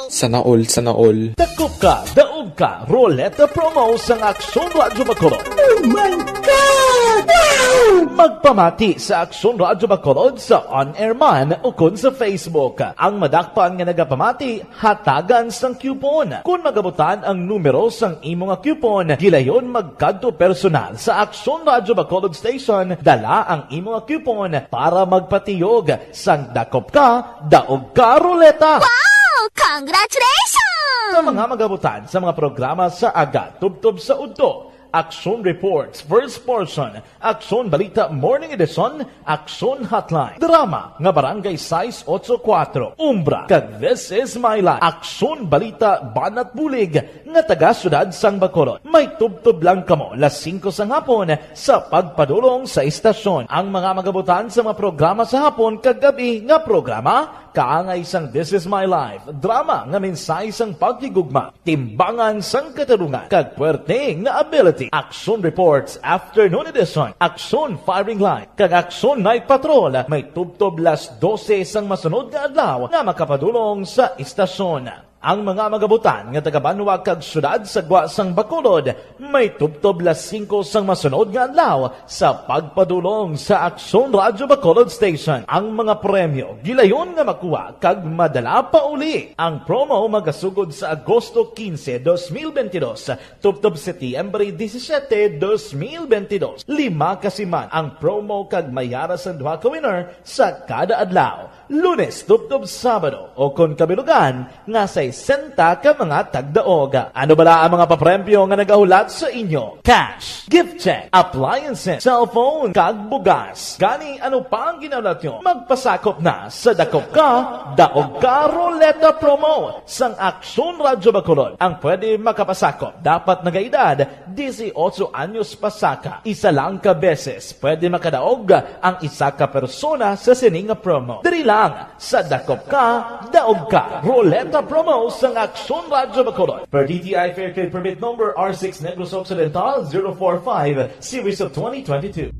Sana all, sana all. Dakop ka, daog ka, Roleta Promo sang Aksyon Radyo Bacolod. Oh my God! Wow! Magpamati sa Aksyon Radyo Bacolod sa on-air man ukon sa Facebook. Ang madakpan nga nagapamati, hatagan sang coupon. Kon magabutan ang numero sang imo nga coupon, gilayon magkadto personal sa Aksyon Radyo Bacolod Station, dala ang imo nga coupon para magpatiyog sang dakop ka, daog ka ruleta. Wow! Congratulations! Sa mga magabutan sa mga programa sa aga tubtob sa udto, Aksyon Reports, First Portion, Aksyon Balita Morning Edition, Aksyon Hotline, drama nga Barangay sais ocho kuwatro, Umbra, kag This Is My Life, Aksyon Balita Banat Bulig nga taga Siyudad sang Bacolod. May tubtob lang kamo las singko sang hapon sa pagpadulong sa istasyon. Ang mga magabutan sa mga programa sa hapon kag gab-i nga programa, kaangay sang This Is My Life, drama nga mensahe sang paghigugma, timbangan sang katarungan, kag puwerte nga ability. Aksyon Reports Afternoon Edition, Aksyon Firing Line, kag Aksyon Night Patrol may tubtob las dose sang masunod nga adlaw nga makapadulong sa istasyon. Ang mga magabutan nga taga-banwa kag siyudad sa gwa sang Bacolod may tubtob las singko sang masunod nga adlaw sa pagpadulong sa Aksyon Radyo Bacolod Station. Ang mga premyo gilayon nga makuha kag madala pauli. Ang promo magasugod sa Agosto quince, dos mil veintidós, tubtob Setyembre disisiete, dos mil veintidós. Lima ka siman ang promo kag may ara sang duha ka winner sa kada adlaw, Lunes tubtob Sabado, o kon kabilugan nga sesenta ka mga tagdaog. Ano bala ang mga papremyo nga nagahulat sa inyo? Cash, gift check, appliances, cellphone, kag bugas. Gani, ano pa ang ginahulat nyo? Magpasakop na sa Dakop Ka, Daog Ka Ruleta Promo sang Aksyon Radyo Bacolod. Ang pwede makapasakop dapat nagaedad dieciocho anyos pasaka. Isa lang ka beses pwede makadaog ang isa ka persona sa sini nga promo. Diri lang sa Dakop Ka, Daog Ka Ruleta Promo sang Aksyon Radyo Bacolod. Per D T I Fair Trade Permit Number R six Negros Occidental zero four five, Series of twenty twenty-two.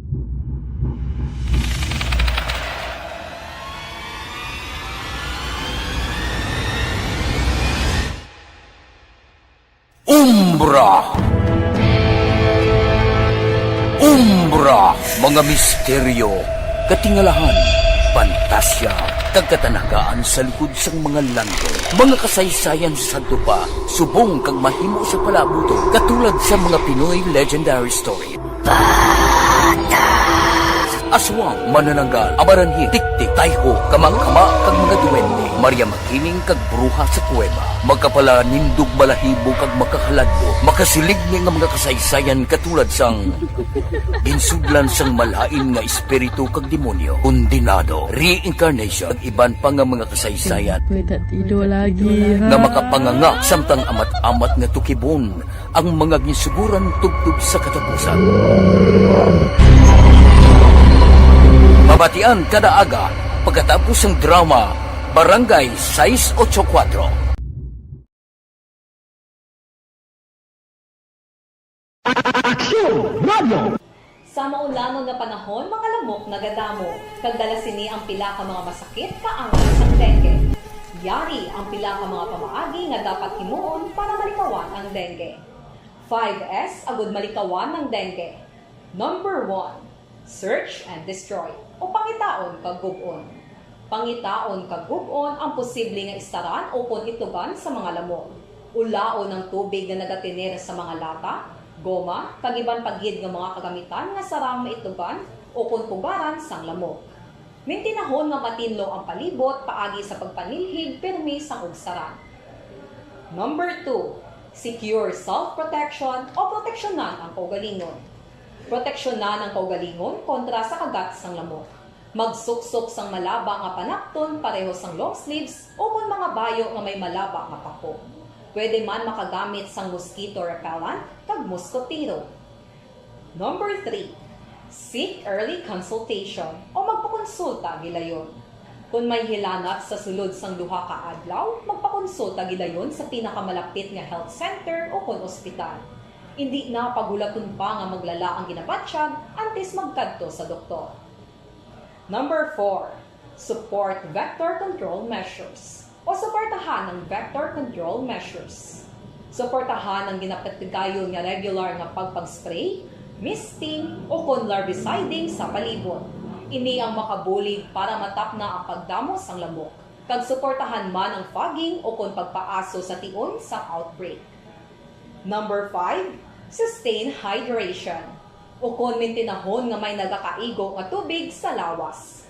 Umbra. Umbra, mga misteryo, katingalahan, pantasya, kag katanagaan sa likod sang mga landong. Mga kasaysayan sa sadto pa, subong kag mahimo sa palabuton, katulad sa mga Pinoy legendary story. Aswang, manananggal, amaranhit, tiktik, tayho, kamakama, kag mga duwende, Maria Makiling kag bruha sa kuweba, makapalanindog balahibo kag makahaladlok, makasiligni nga mga kasaysayan katulad sang ginsudlan sang malain nga espiritu kag demonyo, kondenado, reincarnation, kag iban pa nga mga kasaysayan. May tatido lagi, ha? Nga makapanganga samtang amat-amat nga tukibon ang mga ginsuguran tubtob sa katapusan. Mabatian kada aga pagkatapos sang drama Barangay sais ocho kuwatro. Aksyon Radio! Sa maulanon nga panahon, mga lamok nagadamo, kag dala sini ang pila ka mga masakit kaangay sang dengue. Yari ang pila ka mga pamaagi nga dapat himuon para malikawan ang dengue. Five S agud malikawan ang dengue. Number one, search and destroy, o pangitaon kag gub-on. Pangitaon kag gub-on ang posible nga istaran ukon itlogan sa mga lamok. Ulaon ang tubig nga nagatener sa mga lata, goma, kag iban pa gid nga mga kagamitan nga sarang maitlogan ukon pugaran sang lamok. Mintinahon nga matinlo ang palibot paagi sa pagpanilhig pirmi sang ugsaran. Number two, secure self-protection o proteksyonan ang kaugalingon. Proteksyonan ang kaugalingon kontra sa kagat sang lamok. Magsuksok sang malaba nga panakton pareho sang long sleeves ukon mga bayo nga may malaba nga pako. Pwede man makagamit sang mosquito repellent kag mosquitero. Number three, seek early consultation o magpakonsulta gilayon. Kon may hilanat sa sulod sang duha ka adlaw, magpakonsulta gilayon sa pinakamalapit nga health center ukon ospital. Indi na paghulaton pa nga maglala ang ginabatyag antes magkadto sa doktor. Number four, support vector control measures o suportahan ang vector control measures. Suportahan ang ginapatigayon nga regular nga pagpag-spray, misting, ukon larviciding sa palibot. Ini ang makabulig para matapna ang pagdamo sang lamok, kag suportahan man ang fogging ukon pagpaaso sa tion sang outbreak. Number five, sustain hydration, ukon mintinahon nga may nagakaigo nga tubig sa lawas.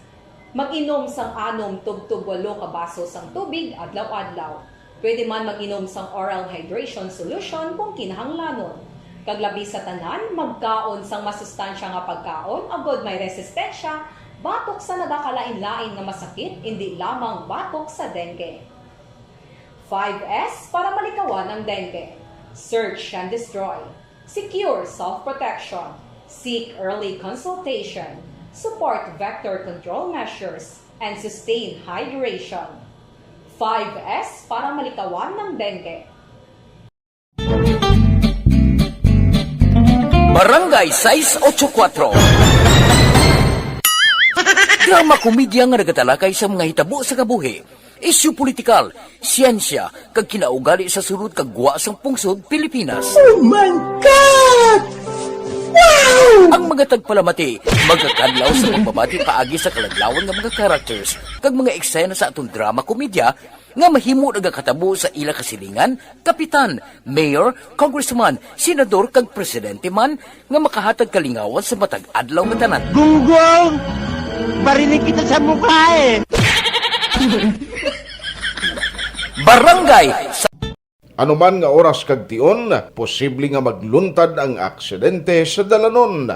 Mag-inom sang anom tubtob walo ka baso sang tubig adlaw-adlaw. Pwede man mag-inom sang oral hydration solution kung kinahanglanon. Kag labi sa tanan, magkaon sang masustansya nga pagkaon agod may resistensya batok sa nagakalain-lain nga masakit, indi lamang batok sa dengue. Five S para malikawan ang dengue. Search and destroy. Secure self-protection. Seek early consultation. Support vector control measures. And sustain hydration. Five S para malikawan ang dengue. Barangay sais ocho kuwatro. Drama komedya nga nagatalakay sa mga hitabo sa kabuhi, isyu politikal, siyensya, kag kinaugali sa sulod kag gwa sang pungsod Pilipinas. Oh my God! Wow! Ang mga tagpalamati magakadlaw sa pagbabati paagi sa kaladlawan nga mga characters kag mga eksena sa aton drama komedya nga mahimo nagakatabo sa ila kasilingan, kapitan, mayor, congressman, senador, kag presidente man nga makahatag kalingawan sa matag adlaw nga tanan. Gunggong! Barinig kita sa mukha eh! Barangay sa Anuman nga oras kag tion, posible nga magluntad ang aksidente sa dalanon.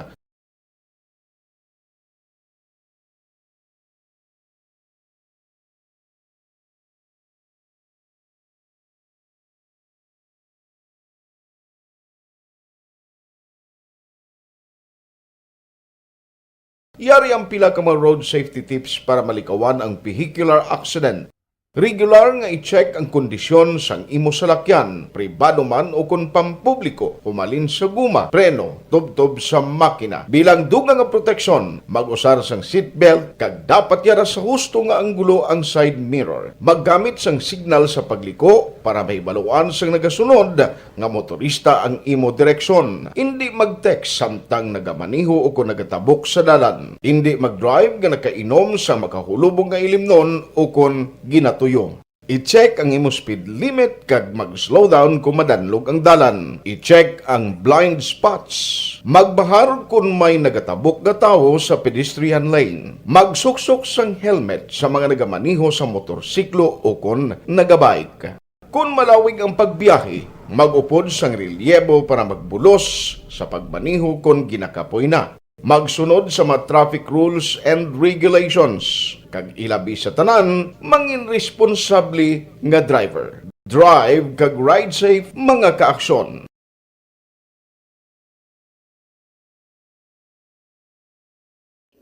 Yari ang pila ka mga road safety tips para malikawan ang vehicular accident. Regular nga i-check ang kondisyon sang imo salakyan, pribado man o kon pampubliko, humalin sa guma, preno, tubtob sa makina. Bilang dugang nga proteksyon, mag-usar sang seatbelt kag dapat yara sa husto nga anggulo ang side mirror. Maggamit sang signal sa pagliko para mahibaluan sang nagasunod nga motorista ang imo direksyon. Indi mag-text samtang nagamaneho o kon nagatabok sa dalan. Indi mag-drive nga nakainom sa makahulubong nga ilimnon o kon ginatuyo. I-check ang imo speed limit kag mag-slow down kon madanlog ang dalan. I-check ang blind spots. Magbahar kon may nagatabok nga tawo sa pedestrian lane. Magsuksok sang helmet sa mga nagamaneho sa motorsiklo o kon nagabike. Kon malawig ang pagbiyahe, mag-upod sang relyebo para magbulos sa pagmaneho kon ginakapoy na. Magsunod sa mga traffic rules and regulations, kag ilabi sa tanan, mangin responsable nga driver. Drive kag ride safe, mga kaaksyon.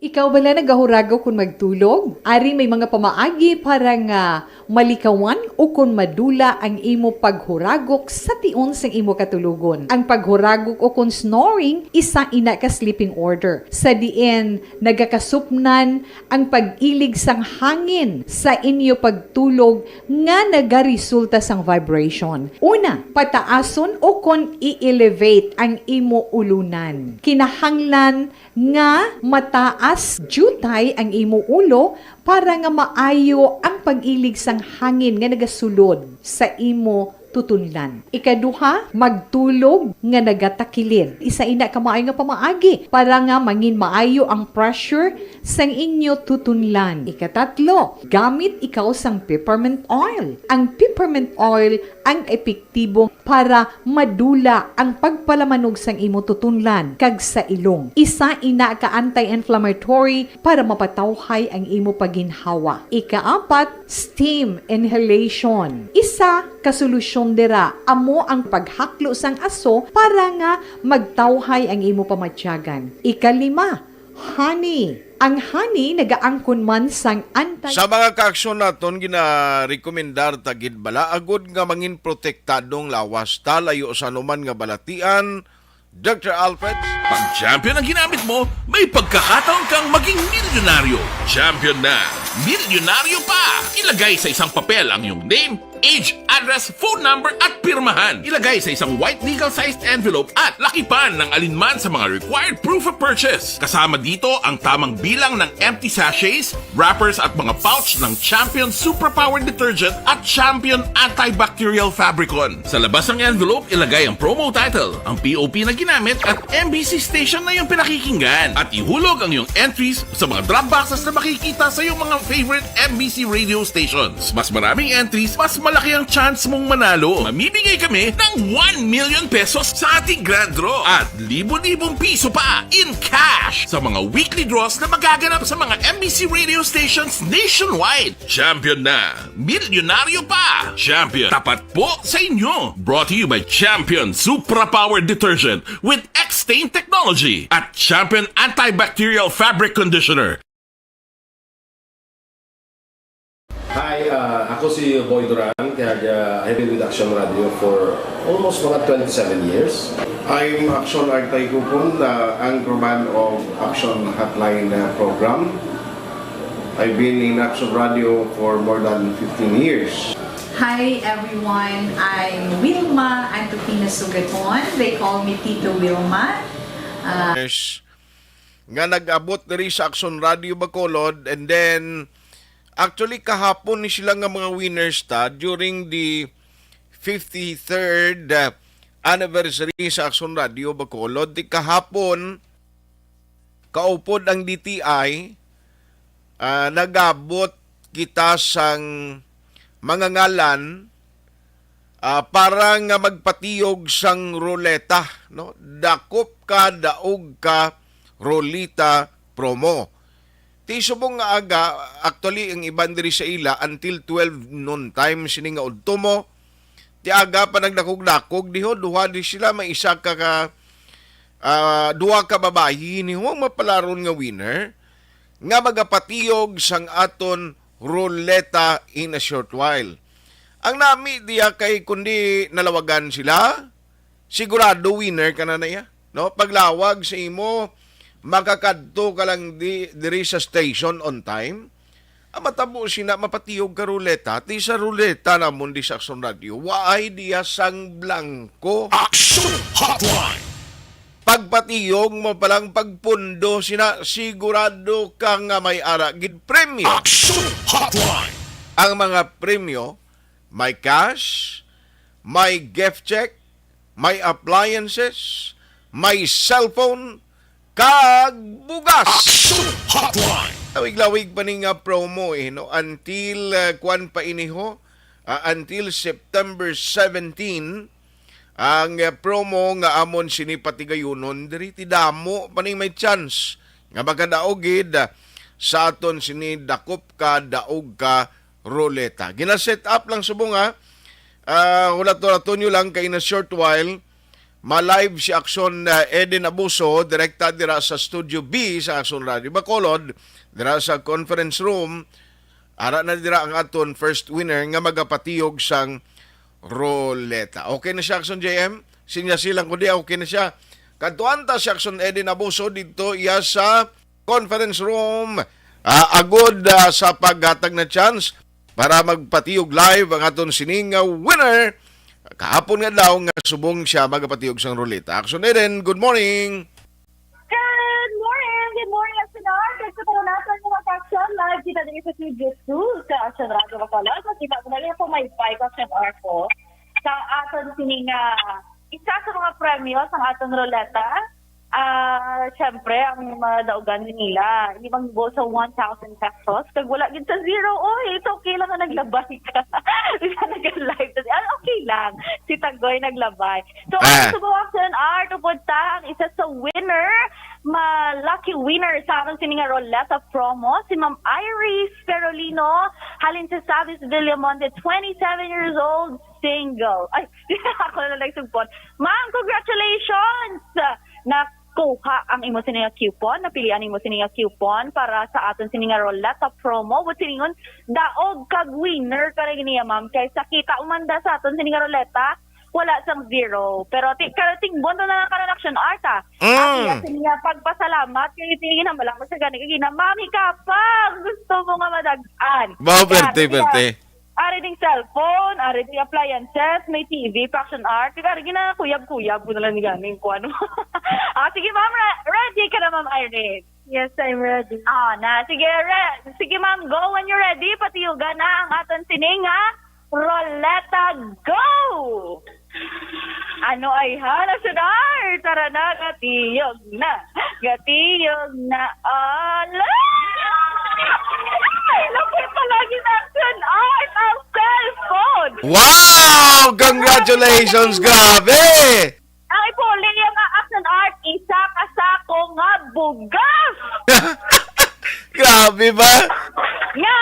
Ikaw bala nagahuragok kon magtulog? Ari may mga pamaagi para nga malikawan ukon madula ang imo paghuragok sa tion sang imo katulogon. Ang paghuragok ukon snoring, isa ina ka sleeping order, sa diin nagakasupnan ang pag-ilig sang hangin sa inyo pagtulog nga nagaresulta sang vibration. Una, pataason ukon i-elevate ang imo ulunan. Kinahanglan nga mataas diutay ang imo ulo para nga maayo ang pag-ilig sang hangin nga nagasulod sa imo tutunlan. Ikaduha, magtulog nga nagatakilid. Isa ina ka maayo nga pamaagi para nga mangin maayo ang pressure sang inyo tutunlan. Ikatatlo, gamit ikaw sang peppermint oil. Ang peppermint oil ang epektibo para madula ang pagpalamanog sang imo tutunlan kag sa ilong. Isa ina ka anti-inflammatory para mapatawhay ang imo pagginhawa. Ikaapat, steam inhalation. Isa ka solusyon dira amo ang paghaklo sang aso para nga magtawhay ang imo pamatyagan. Ikalima, honey. Ang honey nagaangkon man sang anti- Sa mga kaaksyon naton, ginarekomendar ta gid bala agud nga mangin protektadong lawas ta layo sa anuman nga balatian, Doctor Alfred. Pag Champion ang ginamit mo, may pagkakataon kang maging milyonaryo. Champion na, milyonaryo pa! Ilagay sa isang papel ang iyong name, age, address, phone number, at pirmahan. Ilagay sa isang white legal-sized envelope at lakipan ng alinman sa mga required proof of purchase. Kasama dito ang tamang bilang ng empty sachets, wrappers, at mga pouch ng Champion Superpower Detergent at Champion Antibacterial Fabricon. Sa labas ng envelope, ilagay ang promo title, ang P O P na ginamit, at M B C station na iyong pinakikinggan. At ihulog ang iyong entries sa mga drop boxes na makikita sa iyong mga favorite M B C radio stations. Mas maraming entries, mas malaki ang chance mong manalo. Mamimigay kami ng one million pesos sa ating grand draw at libo-libong piso pa in cash sa mga weekly draws na magaganap sa mga M B C radio stations nationwide. Champion na! Milyonaryo pa! Champion, tapat po sa inyo! Brought to you by Champion Supra Power Detergent with X-Stain Technology at Champion Antibacterial Fabric Conditioner. Hi, uh, ako si Boy Duran, kag uh, I've been with Action Radio for almost mga twenty-seven years. I'm Action Artay Kupon, the anchorman of Action Hotline uh, program. I've been in Action Radio for more than fifteen years. Hi everyone, I'm Wilma Antupina Sugaton. They call me Tito Wilma. Uh, nga nag-abot diri sa Action Radio Bacolod, and then actually kahapon ni sila nga mga winners ta during the fifty-third uh, anniversary sa Action Radio Bacolod. Di kahapon kaupod ang D T I, ah, nagabot kita sang mga ngalan ah, para nga magpatiyog sang ruleta, no? Dakop ka, daog ka, ruleta promo. Ti subong nga aga, actually ang iban diri sa ila until twelve noon time sini nga udto mo. Ti aga pa nagdakog-dakog diho, duha di sila, may isa ka, ka ah, duha ka babayi niho ang mapalaron nga winner nga magapatiyog sang aton ruleta in a short while. Ang nami diya kay kundi nalawagan sila, sigurado winner ka na na iya. No? Paglawag sa imo, makakadto ka lang di, diri sa station on time. Ang matabo sina mapatiyog ka ruleta, ti sa ruleta namon di sa Action Radio, waay diya sang blanco. Action Hotline! Pagpatiyog mo palang pagpundo sina, sigurado ka nga may ara gid premyo. Action Hotline! Ang mga premyo, may cash, may gift check, may appliances, may cellphone, kag bugas. Action Hotline! Lawig-lawig pa ni nga promo eh, no? Until uh, kwan pa iniho, uh, until September seventeen, ang uh, promo nga amon sini patigayunon diri ti damo pa ning may chance nga makadaog gid uh, sa aton sini dakop ka daog ka ruleta. Gina-set up lang subong ha. Uh, hulaton-hulaton nyo lang kay in a short while ma-live si Action uh, Eden Abuso direkta dira sa Studio B sa Action Radio Bacolod, dira sa conference room. Ara na dira ang aton first winner nga magapatiyog sang ruleta. Okay na siya, Action J M? Sinya silang kundi okay na siya. Kadtuan ta si Action Eden Abuso dito iya sa conference room. Ah, agod ah, sa paghatag na chance para magpatiyog live ang aton sining nga winner kahapon nga daw nga subong siya magapatiyog sang ruleta. Action Eden, good morning! Good morning! Good morning, Action! Kag sa karon naton mga ka-action, live kita diri sa Studio two sa Action Radio Bacolod. Makita mo na rin ako may bike action arko sa aton sini nga isa sa mga premyo sa aton ruleta. Ah, syempre, ang madaugan nila, hindi magbuo sa one thousand pesos. Kag wala gid sa zero, oy, it's okay lang nga naglabay ka. Isa nag-live. Ah, okay lang. Si Tagoy naglabay. So, Ah. Ang Subo Action Art, upod ta ang isa sa winner, ma lucky winner sa aton sini nga Roleta promo, si Ma'am Iris Perolino, halin sa Savis Villamonte, twenty-seven years old, single. Ay, ako na lang nagsugpon. Ma'am, congratulations! Nakuha ang imo sini nga coupon, napilian imo sini nga coupon para sa aton sini nga Roleta promo. But siningon, daog kag winner ka na gini, ma'am. Kay sa kita umanda sa aton sini nga Roleta, wala sang zero. Pero ti, karating buwan na lang karon, Action Art, ah. Mm. Ang iya sini nga pagpasalamat kay tingin na malak sa gani kay gina, Mami, kapag gusto mo nga madag-an. Wow, Yan, perte, sige, perte. Ari ding cellphone, ari ding appliances, may T V, pa Action Art. Kaya ari ginakuyab-kuyab ko na lang ni ganing kuan. Ah, sige, ma'am, re-, ready ka na, Ma'am Irene? Yes, I'm ready. Ah, na. Sige, re-, sige, ma'am, go when you're ready. Patiyugan na ang aton sining, ha? Roleta, go! Ano ay hala, Sunar? Tara na, gatiyog na. Gatiyog na. Ala! Ay, laki pala gid, Action Art, ang cellphone! Wow! Congratulations! Grabe! Ang ipuli nga Action Art, isa ka sako nga bugas! Grabe ba? Nga,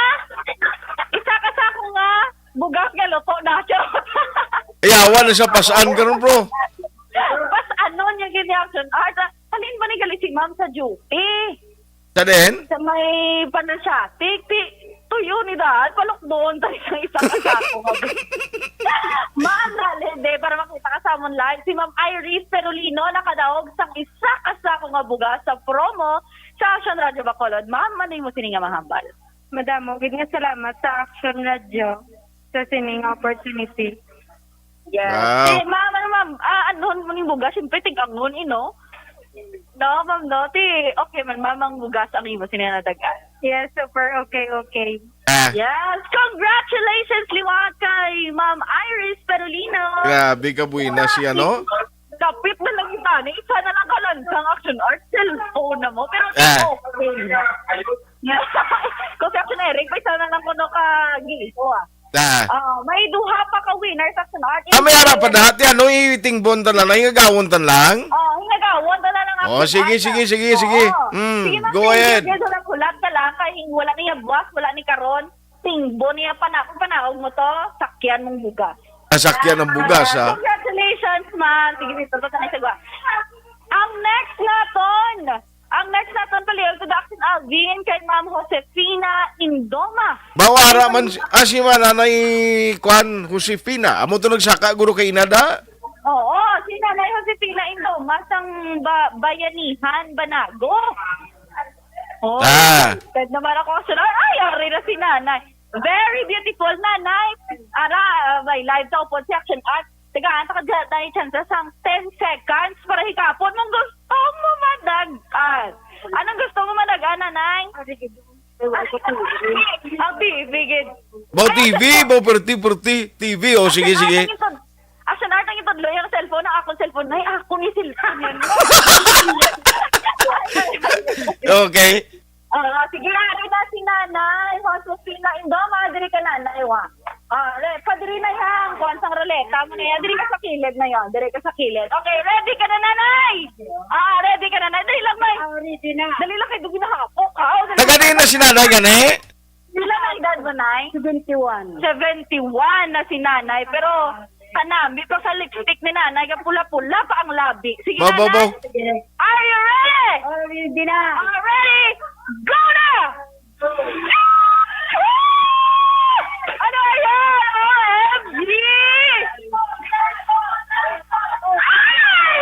isa ka sako nga bugas nga luto na. Charot. Yawa na sa pasan karon, bro. Pas ano niya gini, Action Art? Halin ba ni gali si ma'am sa duty? Sa din? Sa may Panasya. Ti, ti, tuyo ni daan. Palukdon tayo sa isa ka sako nga bugas. Ma'am, dali, de, para makita ka sa amon live. Si Ma'am Iris Perolino nakadaog sang isa ka sako nga bugas sa promo sa Action Radio Bacolod. Ma'am, ano mo sini nga mahambal? Madamo gid nga salamat sa Action Radio sa sining opportunity. Yes. Wow. Eh, ma'am, ano, ma'am? Ah, ano mo ning bugas? Siyempre, tig-angon, eh, no? No, ma'am, no? Ti, okay man, ma'am, ang bugas ang imo sini nga nadagan. Yes, super okay, okay. Ah. Yes, congratulations, liwat kay Ma'am Iris Perolino. Grabe ka buena siya, no? Kapit na lang ita ni isa na lang kalansa ang Action Art, cellphone na mo. Pero Ah. Okay. Kung si Action Eric, pa isa na lang kuno ka giiso, ah. Ah. Ah, may duha pa ka winner sa Action Art. Ah, may ara pa dati, ano, itingbon ta lang, hingagawon ta lang? Oh, hingagawon ta lang ang Oh, Action sige, Art, sige, ah. Sige, Oo. Sige. Mm, sige, ma'am, go ahead. Sige, hulat-hulat ka lang, kay wala niya buwas, wala ni karon. Tingbon niya pa na, kung panawag mo to, sakyan mong bugas. Ah, sakyan ang bugas, Ah, ha? Congratulations, ma'am. Sige, dito, dito, dito, dito. Ang next naton, ang next naton, palihog to the Action Alvin, kay Ma'am Josefina Indoma. Bawara man si, ah, si Mananay, kwan, Josefina. Amo to nagsaka, guro, kay inada? Oo, si Nanay Josefina Indoma, sang ba-, Bayanihan, Banago. Oh, Ah. Excited naman ako. Sunod, ay, ari na si Nanay. Very beautiful, Nanay. Ara, uh, may live sa upod section. At, tagaan ta ka dyan, Nanay, chance sang ten seconds para hikapon mong gusto mo madagan. Anong gusto mo madagan, Nanay? Ang T V, gid. Baw Ay, T V, baw perti, perti. T V, oh, sige, sige. Action Art ang itudlo yung cellphone, ang akong cellphone. Ay, ako ni cellphone yan. Okay. Ah, sige, ari na si Nanay Josefina Indoma. Diri ka, Nanay, wa. Ah, re, pa diri na yan. Kuwan sang ruleta mo na yan. Diri ka sa kilid na yan. Diri ka sa kilid. Okay, ready ka na, Nanay? Ah, ready ka na, Nanay? Dali lang, Nay. Ah, ready na. Dali lang, kay dugi na hapok. Ah, oh, dali. Taga diin na si Nanay, gani? Pila na edad mo, Nay? Seventy-one. Seventy-one na si Nanay, pero kanami pa sa lipstick ni Nanay, nga pula-pula pa ang labi. Sige, Bo, bo, Nanay. Bo. Are you ready? Oh, ready na. Are you ready? Go na! Ano yan? O M G! Ay!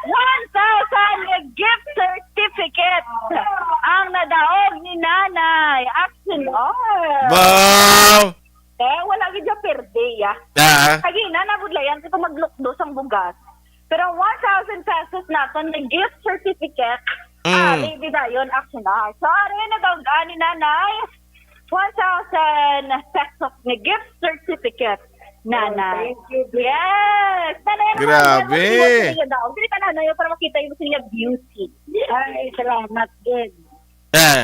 One thousand gift certificate ang nadaog ni Nanay. Action all. Wow! Eh, wala gid siya perde, ah. Ah. Kagina, nabudlayan ko itong maglukdo sang bugas. Pero one thousand pesos naton nga gift certificate, Mm. ah, ready dayon, Action Art. So, ari na daw, ani, Nanay, one thousand pesos nga gift certificate. Nanay. Thank you, Bri. Yes! Nanay, Grabe. Nanay, nanay, nanay, nanay, para makita yung sa iya beauty. Ay, salamat din. Eh.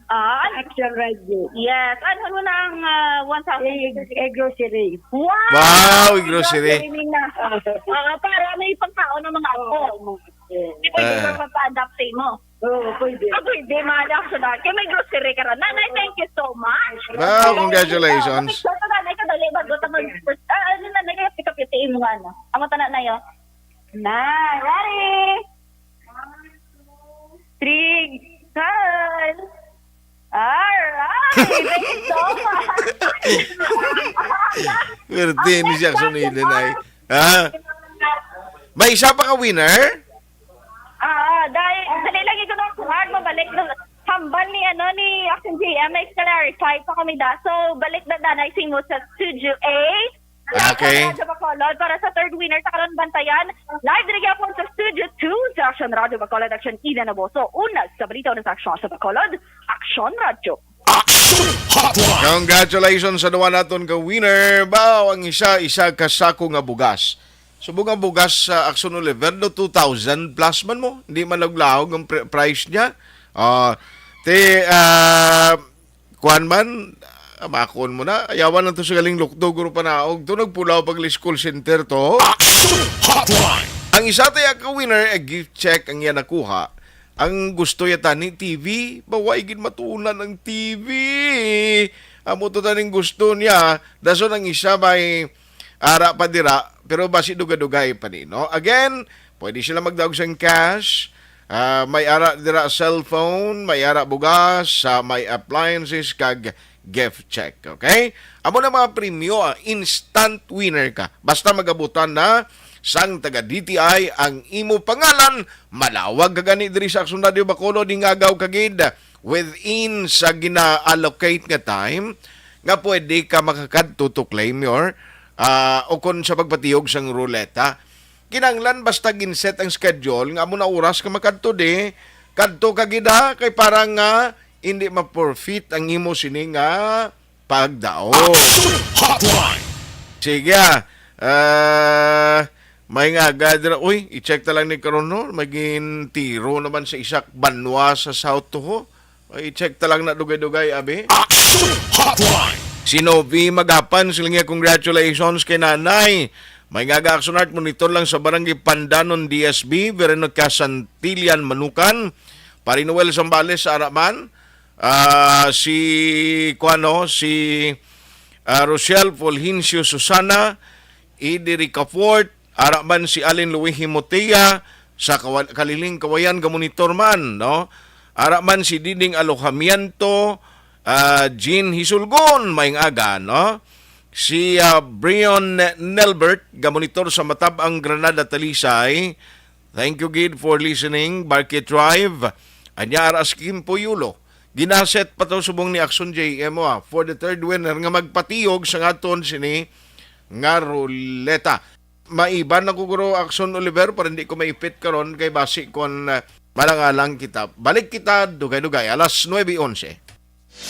Ah, ano? Action Radio. Yes. Ano mo na ang, ah, one thousand? Eh, eh, grocery. Wow! Wow, grocery. Grocery na. Ah, para may pagkaon ng mga apo. Oo, mga apo. Di pwede Eh. ba magpa-adapt sa imo? Oo, pwede. Ah, pwede, mga anak, sa dati. May grocery ka rin. Nanay, thank you so much. Wow, congratulations. Picture ka, nanay, kadali, bago ta mag-, ah, ano na, nanay, pick up yung tiim mo nga, ano. Amo, tana na yun. Na, ready? Three, call. Alright, thank you so much. Pwerte ni siya sunilin ay. Ha? May isa pa ka winner? Ah, dahil, dali lang ito ng kuhan, mabalik na. Hambal ni, ano, ni Action J M, may clarify pa kami da. So, balik na danay sing mo sa Studio A. Okay. Action Radio Bacolod. Para sa third winner sa karon, bantayan. Live diri gyapon sa Studio two sa Action Radio Bacolod, Action Ina Naboso. Una sa balita, una sa Action sa Bacolod, Action Radio. Action Hotline. Congratulations sa duwa naton ka winner. Baw, ang isa, isa ka sako nga bugas. Subong nga bugas sa Action Oliver, no, two thousand plus man mo. Hindi man laog-laog ang pri-, price niya. Ah, ti, ah, kuwan man, ah, makon mo na. Ayawan lang to sa galing lukdo, guro panaog. To nagpulaw pag call center to. Action Hotline. Ang isa tayo ka winner, a gift check ang iya nakuha. Ang gusto yata ni T V, baway gid matunan ang T V. Amo to taning gusto niya. Dason ang isa may ara pa dira, pero basi dugay-dugay pa ni, no? Again, pwede sila magdaog sang cash. Ah, may ara dira cellphone, may ara bugas, ah, may appliances, kag gift check, okay? Amo na mga premyo, ah, instant winner ka. Basta magabutan na sang taga D T I ang imo pangalan, malawag ka gani diri sa Action Radio Bacolod, hingagaw ka gid within sa gina-allocate nga time nga pwede ka makakadto to claim your, ah, o kon sa pagpatiyog sang ruleta. Kinahanglan basta gin-set ang schedule nga amo na oras ka makadto di, kadto ka gid ha, kay para nga hindi ma-forfeit ang imo sini nga pagdaog. Action Hotline. Sige, ah. Ah, may nga agad ra. Uy, i-check ta lang ni karon, no? May gintiro naman sa isa ka banwa sa South to, ho. Ay, i-check ta lang na dugay-dugay, abi. Action Hotline. Si Novi Magapan, sila nga, congratulations kay nanay. May nga aga, Action Art, monitor lang sa Barangay Pandanon, D S B, Vereno Casantillan, Manukan. Pari Noel Zambales, ara man. Ah, si, kuano, si, ah, Rochelle Fulgencio Susana, Eddie Ricafort, ara man si Allen Louis Himotea, sa Kawa-, Kaliling, Kawayan, gamonitor man, no? Ara man si Diding Alojamiento, ah, Jean Hisulgon, maayong aga, no? Si, ah, Brion Nelbert, gamonitor sa Matab-ang, Granada, Talisay. Thank you, gid, for listening, Barkit Drive. Anya, ara si Kim Puyulo. Ginaset pa to subong ni Action J M, ah, for the third winner nga magpatiyog sa ngaton sini nga ruleta. Maiban na ko, guro, Action Oliver, para hindi ko maipit karon kay basi kon, ah, malangalang kita. Balik kita, dugay-dugay, alas nuebe onse.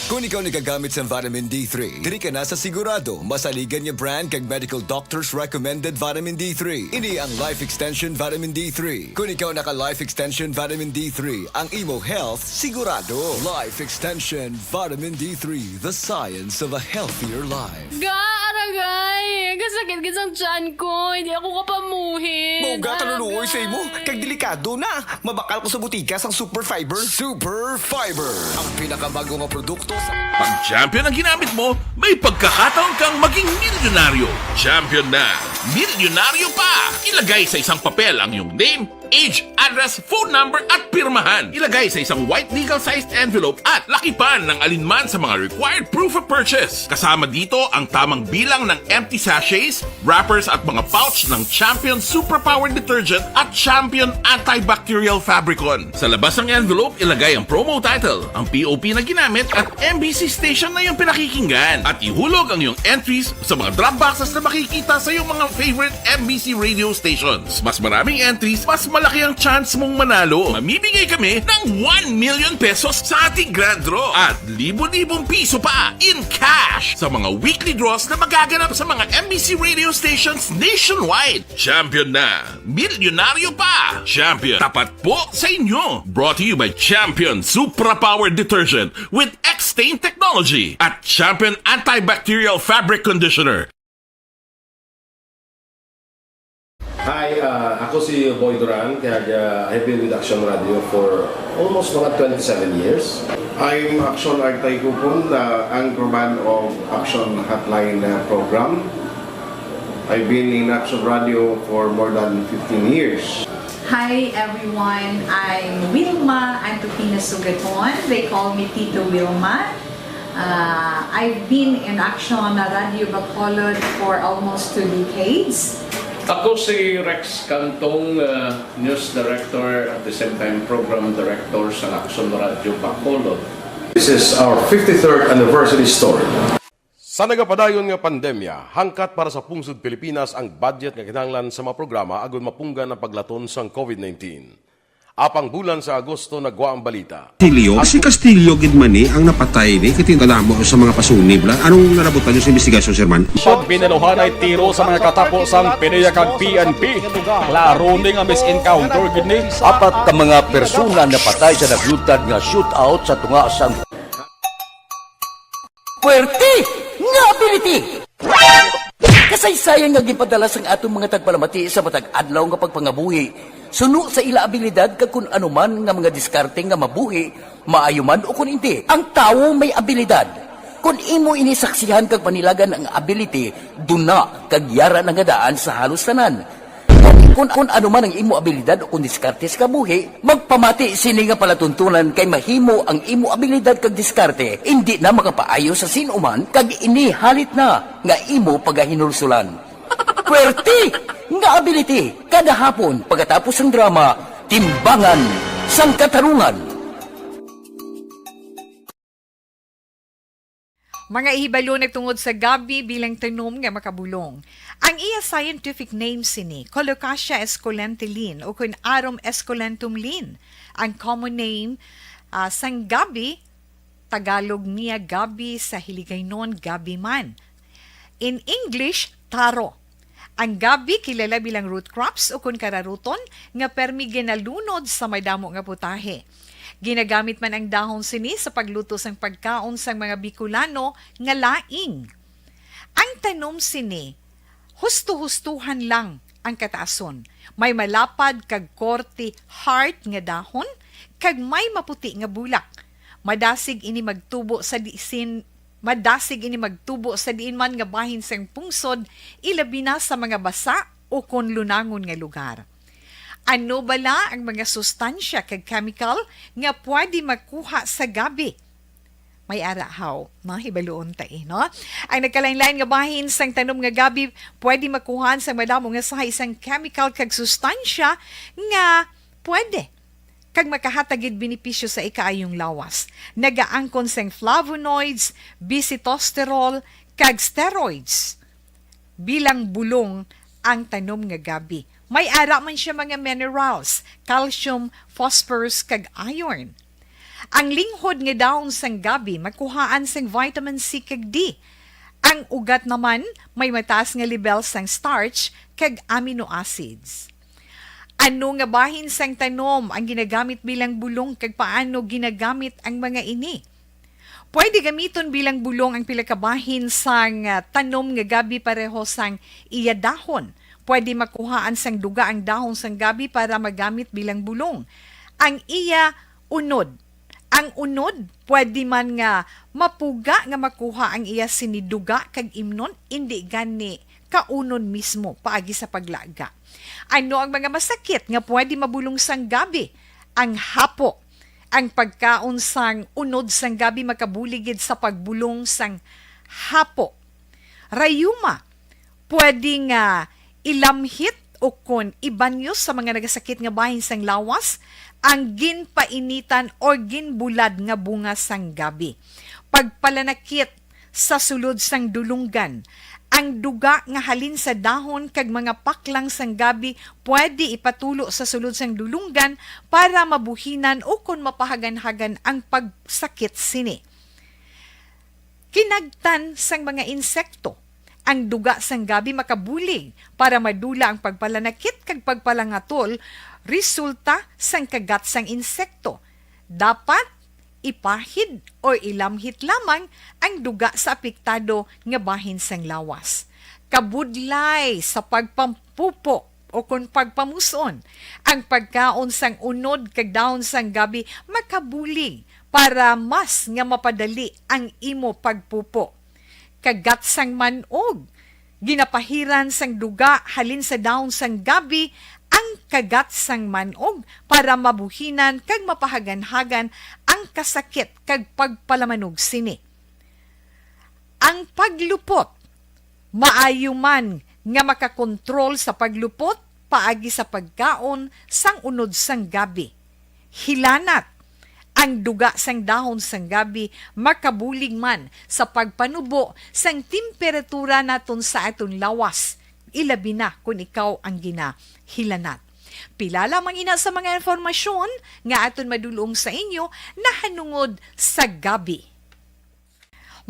Kung ikaw nagagamit sa vitamin D three, diri ka na sa sigurado. Masaligan nga brand kag medical doctors recommended vitamin D three. Ini ang Life Extension Vitamin D three. Kung ikaw naka Life Extension Vitamin D three, ang imo health sigurado. Life Extension Vitamin D three, the science of a healthier life. Ga, aragay! Kasakit gid sang tiyan ko. Hindi ako kapamuhin. Mao ga, taluloy sa imo. Aragay. Kag delikado na. Mabakal ko sa butika sang Super Fiber. Super Fiber, ang pinakabag-o nga produkto sa Pag champion ang ginamit mo, may pagkakataon kang maging milyonaryo. Champion na, milyonaryo pa! Ilagay sa isang papel ang iyong name, age, address, phone number, at pirmahan. Ilagay sa isang white legal-sized envelope at lakipan ng alinman sa mga required proof of purchase. Kasama dito ang tamang bilang ng empty sachets, wrappers, at mga pouch ng Champion Superpower Detergent at Champion Antibacterial Fabricon. Sa labas ng envelope, ilagay ang promo title, ang P O P na ginamit, at M B C station na iyong pinakikinggan. At ihulog ang iyong entries sa mga drop boxes na makikita sa iyong mga favorite M B C radio stations. Mas maraming entries, mas Malaki ang chance mong manalo. Mamimigay kami ng one million pesos sa ating grand draw at libo-libong piso pa in cash sa mga weekly draws na magaganap sa mga M B C radio stations nationwide. Champion na! Milyonaryo pa! Champion, tapat po sa inyo! Brought to you by Champion Supra Power Detergent with X-Stain Technology at Champion Antibacterial Fabric Conditioner. Hi, ah, ako si Boy Duran, kag ah, I've been with Action Radio for almost mga twenty-seven years. I'm Action Artay Kupon, the anchorman of Action Hotline uh, program. I've been in Action Radio for more than fifteen years. Hi everyone, I'm Wilma Antupina Sugaton. They call me Tito Wilma. Uh, I've been in Action Radio Bacolod for almost two decades. Ako si Rex Cantong, uh, News Director at the same time Program Director sa Action Radio Bacolod. This is our fifty-third anniversary story. Sa nagapadayon nga pandemya, hangkat para sa pungsod Pilipinas ang budget nga kinahanglan sa mga programa agud mapunggan ang paglaton sang COVID nineteen. Apang bulan sa Agosto nagwa ang balita. Castillo, si Castillo gid man ni ang napatay ni, kay tingala mo sa mga pasunib la. Anong nalabutan niyo sa investigasyon, Sir Man? Pag binaluhanay tiro sa mga katapo sang PDEA kag P N P, klaro ni nga mis-encounter gid ni. Apat ka mga persona napatay sa nagluntad nga shootout sa tunga sang Puwerte nga ability! Kasaysayan nga ginpadala sang aton mga tagpalamati sa matag adlaw nga pagpangabuhi suno sa ila abilidad kag kun ano man nga mga diskarte nga mabuhi, maayo man ukon indi. Ang tawo may abilidad. Kon imo ini saksihan kag panilagan ang ability, duna kag yara na nga daan sa halos tanan. Kon, kon ano man ang imo abilidad ukon diskarte sa kabuhi, magpamati sini nga palatuntunan kay mahimo ang imo abilidad kag diskarte indi na makapaayo sa sin-o man kag ini halit na nga imo pagahinulsulan. Puwerte nga ability kada hapon pagkatapos sang drama, Timbangan sang Katarungan. Mga ihibalo nagtungod sa gabi bilang tanom nga makabulong. Ang iya scientific name sini, Colocasia esculenta Lin, ukon Arum esculentum Lin. Ang common name, ah, sang gabi, Tagalog niya gabi, sa Hiligaynon gabi man. In English, taro. Ang gabi kilala bilang root crops ukon kararuton nga permi ginalunod sa madamo nga putahe. Ginagamit man ang dahon sini sa pagluto sang pagkaon sang mga Bicolano nga laing. Ang tanom sini, husto-hustohan lang ang kataason. May malapad kag korte heart nga dahon kag may maputi nga bulak. Madasig ini magtubo sa disin Madasig ini magtubo sa diin man nga bahin sang pungsod, ilabi na sa mga basa o kon lunangon nga lugar. Ano bala ang mga sustansya kag chemical nga pwede makuha sa gabi? May ara haw, no? Hibaluon ta, eh, no? Ang nagkalain-lain nga bahin sang tanom nga gabi pwede makuhaan sang madamo nga sahi sang chemical kag sustansya nga pwede kag makahatag gid benepisyo sa ikaayong lawas. Nagaangkon sing flavonoids, bisitosterol, kag steroids bilang bulong ang tanom nga gabi. May ara man siya mga minerals, calcium, phosphorus, kag iron. Ang linghod nga dahon sang gabi makuhaan sang vitamin C kag D. Ang ugat naman may mataas nga lebel sang starch kag amino acids. Ano nga bahin sang tanom ang ginagamit bilang bulong kag paano ginagamit ang mga ini? Pwede gamiton bilang bulong ang pila ka bahin sang, ah, tanom nga gabi pareho sang iya dahon. Pwede makuhaan sang duga ang dahon sang gabi para magamit bilang bulong. Ang iya unod. Ang unod, pwede man nga mapuga nga makuha ang iya sini duga kag imnon, indi gani kaunon mismo paagi sa paglaga. Ano ang mga masakit nga pwede mabulong sang gabi? Ang hapo. Ang pagkaon sang unod sang gabi makabulig gid sa pagbulong sang hapo. Rayuma, pwede nga ilamhit o kon ibanyos sa mga nagasakit nga bahin sang lawas ang ginpainitan or ginbulad nga bunga sang gabi. Pagpalanakit sa sulod sang dulunggan, Ang duga nga halin sa dahon kag mga paklang sang gabi pwede ipatulo sa sulod sang dulonggan para mabuhinan ukon mapahaganhagan ang pagsakit sini. Kinagtan sang mga insekto. Ang duga sang gabi makabulig para madula ang pagpalanakit kag pagpalangatol resulta sang kagat sang insekto. Dapat ipahid o ilamhit lamang ang duga sa apektado nga bahin sang lawas. Kabudlay sa pagpampupo o kon pagpamuson. Ang pagkaon sang unod kag dahon sang gabi makabulig para mas nga mapadali ang imo pagpupo. Kagat sang man-og. Ginapahiran sang duga halin sa dahon sang gabi ang kagat sang man-og para mabuhinan kag mapahaganhagan ang kasakit kag pagpalamanog sini. Ang paglupot. Maayo man nga makakontrol sa paglupot paagi sa pagkaon sang unod sang gabi. Hilanat. Ang duga sang dahon sang gabi makabulig man sa pagpanubo sang temperatura naton sa aton lawas, ilabi na kon ikaw ang ginahilanat. Pila lamang ina sa mga informasyon nga aton madulong sa inyo nahanungod sa gabi.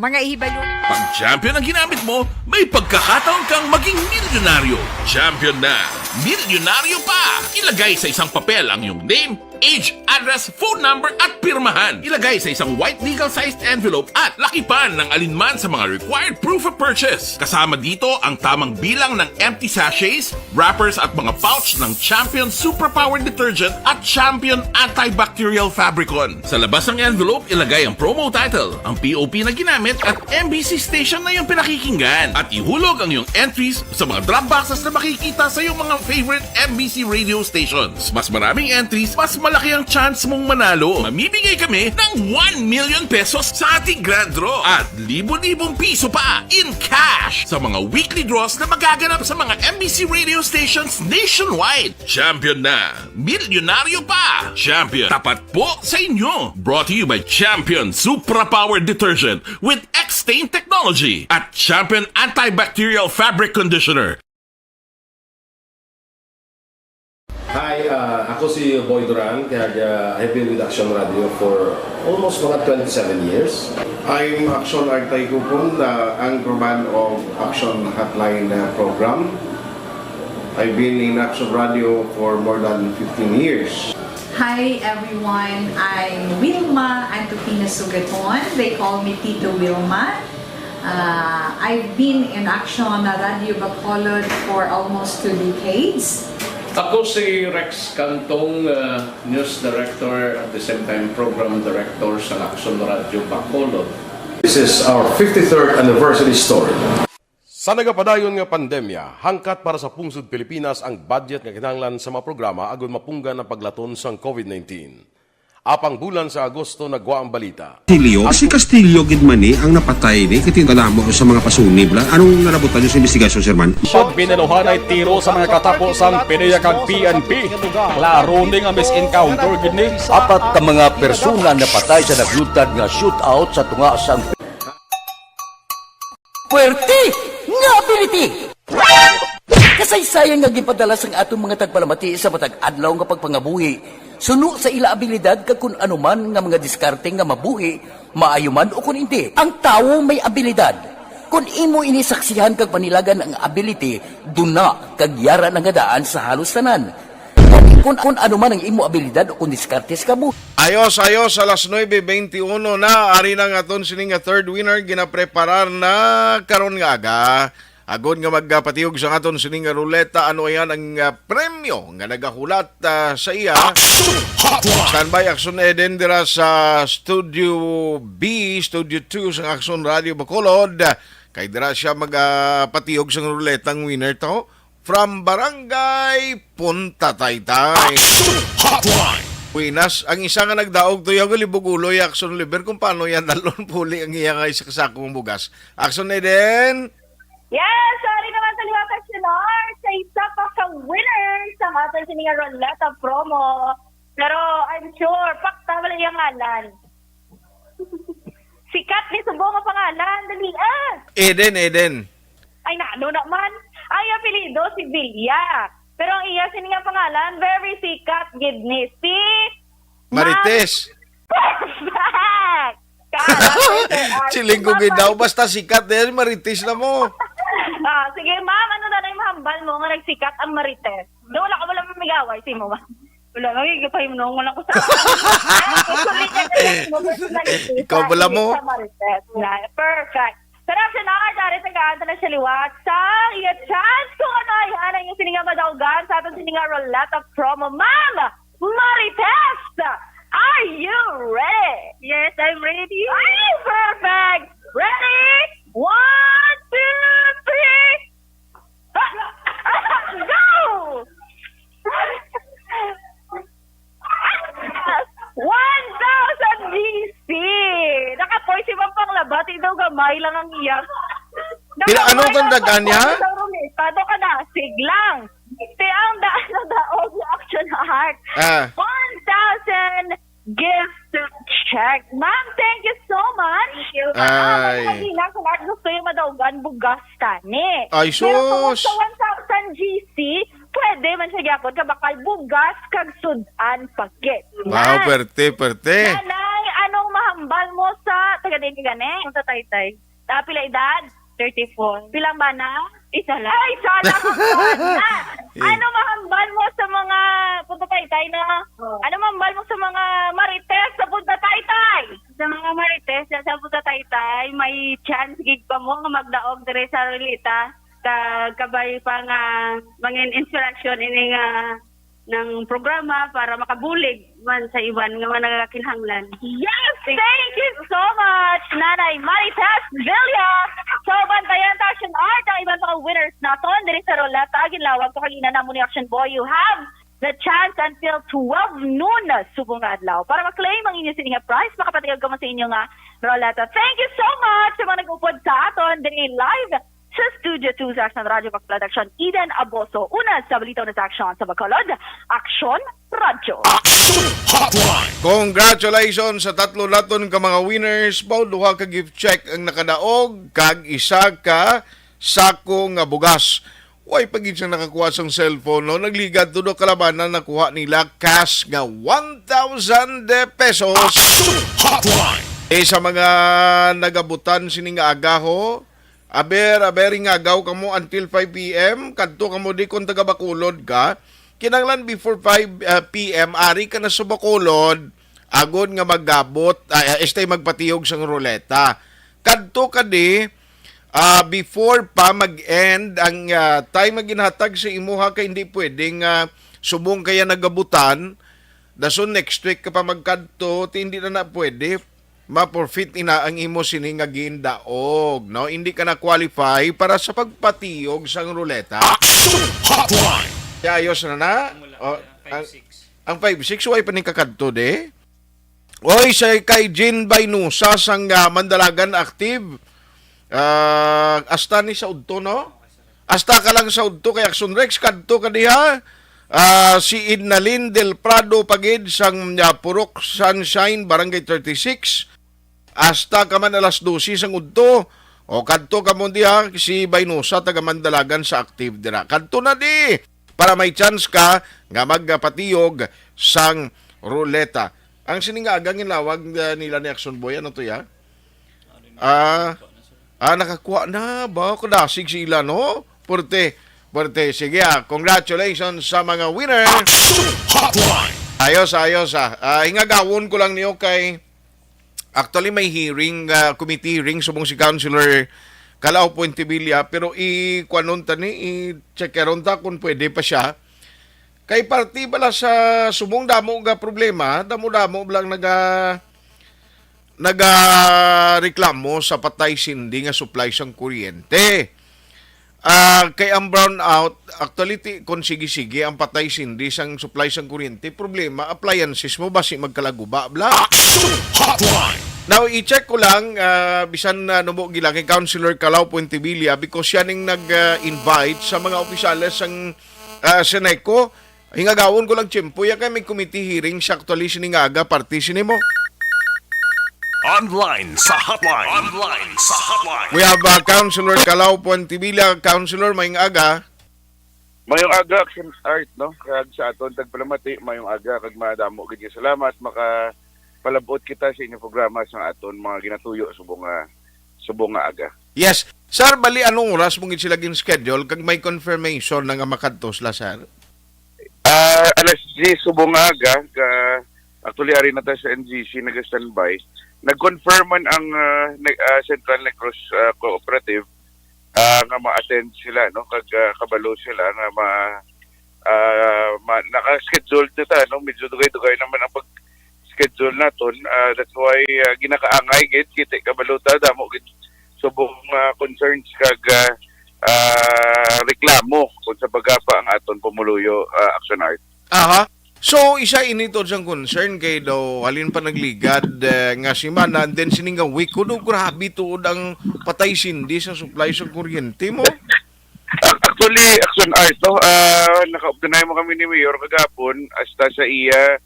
Mga hibalo. Pag Champion ang ginamit mo, may pagkakataon kang maging milyonaryo. Champion na, milyonaryo pa! Ilagay sa isang papel ang iyong name, age, address, phone number, at pirmahan. Ilagay sa isang white legal-sized envelope at lakipan ng alinman sa mga required proof of purchase. Kasama dito ang tamang bilang ng empty sachets, wrappers at mga pouch ng Champion Superpower Detergent at Champion Antibacterial Fabricon. Sa labas ng envelope, ilagay ang promo title, ang P O P na ginamit at M B C station na iyong pinakikinggan. At ihulog ang iyong entries sa mga drop boxes na makikita sa iyong mga favorite M B C radio stations. Mas maraming entries, mas malaki ang chance mong manalo. Mamimigay kami ng one million pesos sa ating grand draw at libo-libong piso pa in cash sa mga weekly draws na magaganap sa mga M B C radio stations nationwide. Champion na! Milyonaryo pa! Champion, tapat po sa inyo! Brought to you by Champion Supra Power Detergent with X-Stain Technology at Champion Antibacterial Fabric Conditioner. Hi, ah, ako si Boy Duran, kag, ah, I've been with Action Radio for almost mga twenty-seven years. I'm Action Artay Kupon, the anchorman of Action Hotline, uh, program. I've been in Action Radio for more than fifteen years. Hi everyone, I'm Wilma Antofina Sugaton. They call me Tito Wilma. Uh, I've been in Action Radio Bacolod for almost two decades. Ako si Rex Cantong, uh, news director, at the same time program director sa Action Radio Bacolod. This is our fifty-third anniversary story. Sa nagapadayon nga pandemya, hangkat para sa pungsod Pilipinas ang budget nga kinahanglan sa mga programa agud mapunggan ang paglaton sang COVID nineteen. Apang bulan sa Agosto nagwa ang balita. Castillo? Si Castillo gid man ni ang napatay ni, kay kadamo sa mga pasunib la. Anong nalabutan niyo sa investigasyon, Sir Man? Pag binaluhanay tiro sa mga katapo sang PDEA kag P N P. Klaro ni nga misencounter gid ni. Apat ka mga persona napatay sa naglutad nga shootout sa tunga sang Puwerte nga ability! Kasaysayan nga ginpadala sang aton mga tagpalamati sa matag adlaw nga pagpangabuhi, suno sa ila abilidad kag kun ano man nga mga diskarte nga mabuhi, maayo man o kun indi. Ang tawo may abilidad. Kun imo ini saksihan kag panilagan ang ability, duna kag yara na nga daan sa halos tanan. Kun, kun ano man ang imo abilidad o kun diskarte sa kabuhi. Ayos, ayos, alas nuebe veintiuno na, ari na ang aton sini nga third winner, ginapreparar na karon nga aga. Agod nga magpatiyog sa aton sini nga ruleta, ano yan ang, ah, premyo nga nagahulat, ah, sa iya? Action Hotline! Standby, Action Eden, dira sa Studio B, Studio two sa Action Radio Bacolod. Kay dira siya magpatiyog sa ruleta ang winner to. From Barangay Punta Taytay. Action Hotline! Buenas. Ang isa nga nagdaog to, yaw, libog ulo, Action Liver, kung paano yan dalon puli ang iya nga isa ka sakong bugas. Action Eden? Yes, sorry naman sa liwa, Action Art. Sa isa pa ka winner sa aton sini nga Roleta promo. Pero I'm sure, pakta, wala iyang ngalan. Sikat ni subo nga pangalan. Dali, ah! Eden, Eden. Ay, nano naman? Ay, apelyido si Villa. Pero ang iya sini nga pangalan, very sikat gid ni si Marites. Perfect! Kala ko, sir, ah, Siling ko gid daw, basta sikat na yan, Marites na mo. Ah, sige, ma'am, ano na na yung mahambal mo nga nagsikat ang Marites? Do, wala ka, wala mamigaway, si mo, ma'am. Wala, magigapay mo nung wala ko sa Ay, actually, kasi mo personality Ikaw sa pala mo. Sa Marites. Na, perfect. Sa National Art, ari, tagaan ta na siya liwat sa iya chance kung ano ay anay yung sininga madaugan sa aton sininga Roleta promo. Ma'am Marites, are you ready? Yes, I'm ready. Ay, perfect! Ready? One, two, three! Go! One thousand G C! Nakapoy si Ma'am Panglabati daw gamay lang ang iya. Pila, ano tong dagan niya? Sa rumit, pato ka na, siglang. Ti ang daan na daog ni Action Heart. Ah. One thousand gift check. Ma'am, thank you so much. Thank you. Ay. Ma'am, ang kanina, kung ano gusto yung madaugan, bugas tani. Ay, Pero kung sus. Sa one thousand G C, pwede man siya gyapon, kabakal bugas, kag sud-an pagkit. Wow, perte, perte. Nanay, anong mahambal mo sa, taga din ka gani? Sa Taytay. Ah, pila edad? Thirty-four. Pilang bana? Isa lang. Ay, isa lang ang bana. Eh. Ano mahambal mo sa mga, punta Taytay na? Oh. Ano mahambal mo sa mga marites sa punta Taytay? Sa mga marites sa punta Taytay, may chance gid pa mo nga magdaog diri sa Roleta. Ka-, kabay pa nga mangin inspirasyon ini nga ng programa para makabulig man sa iban nga mga nagakinahanglan. Yes! Thank you so much, Nanay Marites Villa. So, bantayan ta, Action Art, ang iban mga winners naton diri sa Roleta. Ginlawag ko kagina namo ni Action Boy. You have the chance until twelve noon subong nga adlaw para ma-claim ang inyo sini nga prize. Makapatiyag kamo sa inyo nga Roleta. Thank you so much sa mga nag-upod sa aton diri live sa Studio two sa Action Radio Production, Eden Aboso. Una sa balita, una sa aksyon sa Bacolod, Action Radio. Action Hotline. Congratulations sa tatlo naton ka mga winners. Bao, duha ka gift check ang nakadaog, kag isa ka sako nga bugas. Way pa gid siyang nakakuha sang cellphone, no? Nagligad, tulo ka labanan, nakuha nila cash nga one thousand pesos. Action Hotline. Eh, sa mga nagabutan sini nga agaho, Aber, aber, ingagaw kamo until five P M. Kadto kamo di, kung taga Bacolod ka, kinahanglan before five, ah, P M, ari ka na sa Bacolod, agod nga magabot, ah, ah, este magpatiyog sang ruleta. Kadto ka di, ah, before pa mag-end ang, ah, time nga ginhatag sa imuha, kay hindi pwedeng, ah, subong kaya nagabutan, dason next week ka pa magkadto, ti hindi na na pwede. Ma-forfeit ina ang imo sini nga gindaog, no? Hindi ka na qualify para sa pagpatiyog sang ruleta. Action Hotline. Kaya ayos na na. Wala, O, wala. Ang, Five six. Ang five six, way pa ni kakadto, de? Oy, sa kay Jean Baynusa sang, ah, Mandalagan active. Ah, asta ni sa udto, no? Asta ka lang sa udto kay Action Rex, kadto ka diha. Ah, si Idnalin Del Prado pa gid sang, ah, Purok Sunshine, Barangay thirty-six. Asta ka man alas dose sang udto, o kadto ka mo diha, si Baynusa, taga Mandalagan sa active dira. Kadto na di, para may chance ka nga magpatiyog sang ruleta. Ang sini nga aga ginlawag, ah, nila ni Action Boy, ano to ya? Ah, ah, nakakuha na ba? Kadasig sila, no? Pwerte, pwerte. Sige, ah, congratulations sa mga winner. Action Hotline. Ayos, ayos, ah. Ah, hingagawon ko lang niyo kay, actually, may hearing, ah, committee hearing subong si Councilor Calao Fuentebilla, pero i-kuanon ta ni, i-checkeron ta kung pwede pa siya. Kay parte bala sa subong damo nga problema, damo-damo lang naga-, nagareklamo sa patay sindi nga supply sang kuryente. Ah, kay ang brownout, actually, ti-, kung sige-sige ang patay sindi sang supply sang kuryente, problema, appliances mo, basi magkalaguba, bla. Action Hotline. Now, i-check ko lang, ah, bisan na numo gila kay Councilor Calao Fuentebilla, because siya ning nag-, ah, invite sa mga opisyales sang, ah, Seneco. Hingagawon ko lang tiyempo ya kay may committee hearing siya actually sini nga aga, parte sini mo. Online sa hotline. Online sa hotline. We have, uh, Councilor Calao Puentevilla. Councilor, maayong aga. Mayong aga, Action Art, no? Kag sa aton tagpalamati, mayong aga, kag madamo gid nga salamat makapalabot kita sa inyong programa sa aton mga ginatuyo subong nga, subong nga aga. Yes. Sir, bali, anong oras mo gid sila gin-schedule kag may confirmation na nga makadto sila, sir? Ah, alas diyes subong nga aga, ka, actually, ari na ta sa N G C, naga-standby. Nag-confirm man ang, ah, neg-, ah, Central Negros, ah, Cooperative, ah, nga ma-attend sila, no? Kag, ah, kabalo sila nga ma-, ah, ma-, naka-schedule na ta, no? Medyo dugay-dugay naman ang pag-schedule naton. Ah, that's why, ah, ginakaangay gid, kita kabalo ta, damo gid subong, ah, concerns kag, ah, ah, reklamo kung sa pagapa ang aton pumuluyo, ah, Action Art. Aha. So, isa ini to sang concern kay daw halin pa nagligad, eh, nga semana, and then sini nga week, kuno grabe tuod ang patay sindi sa supply sa kuryente mo. Ac-, actually, Action Art, no? Ah, nakaugdanay mo kami ni Mayor kagapon, hasta sa iya,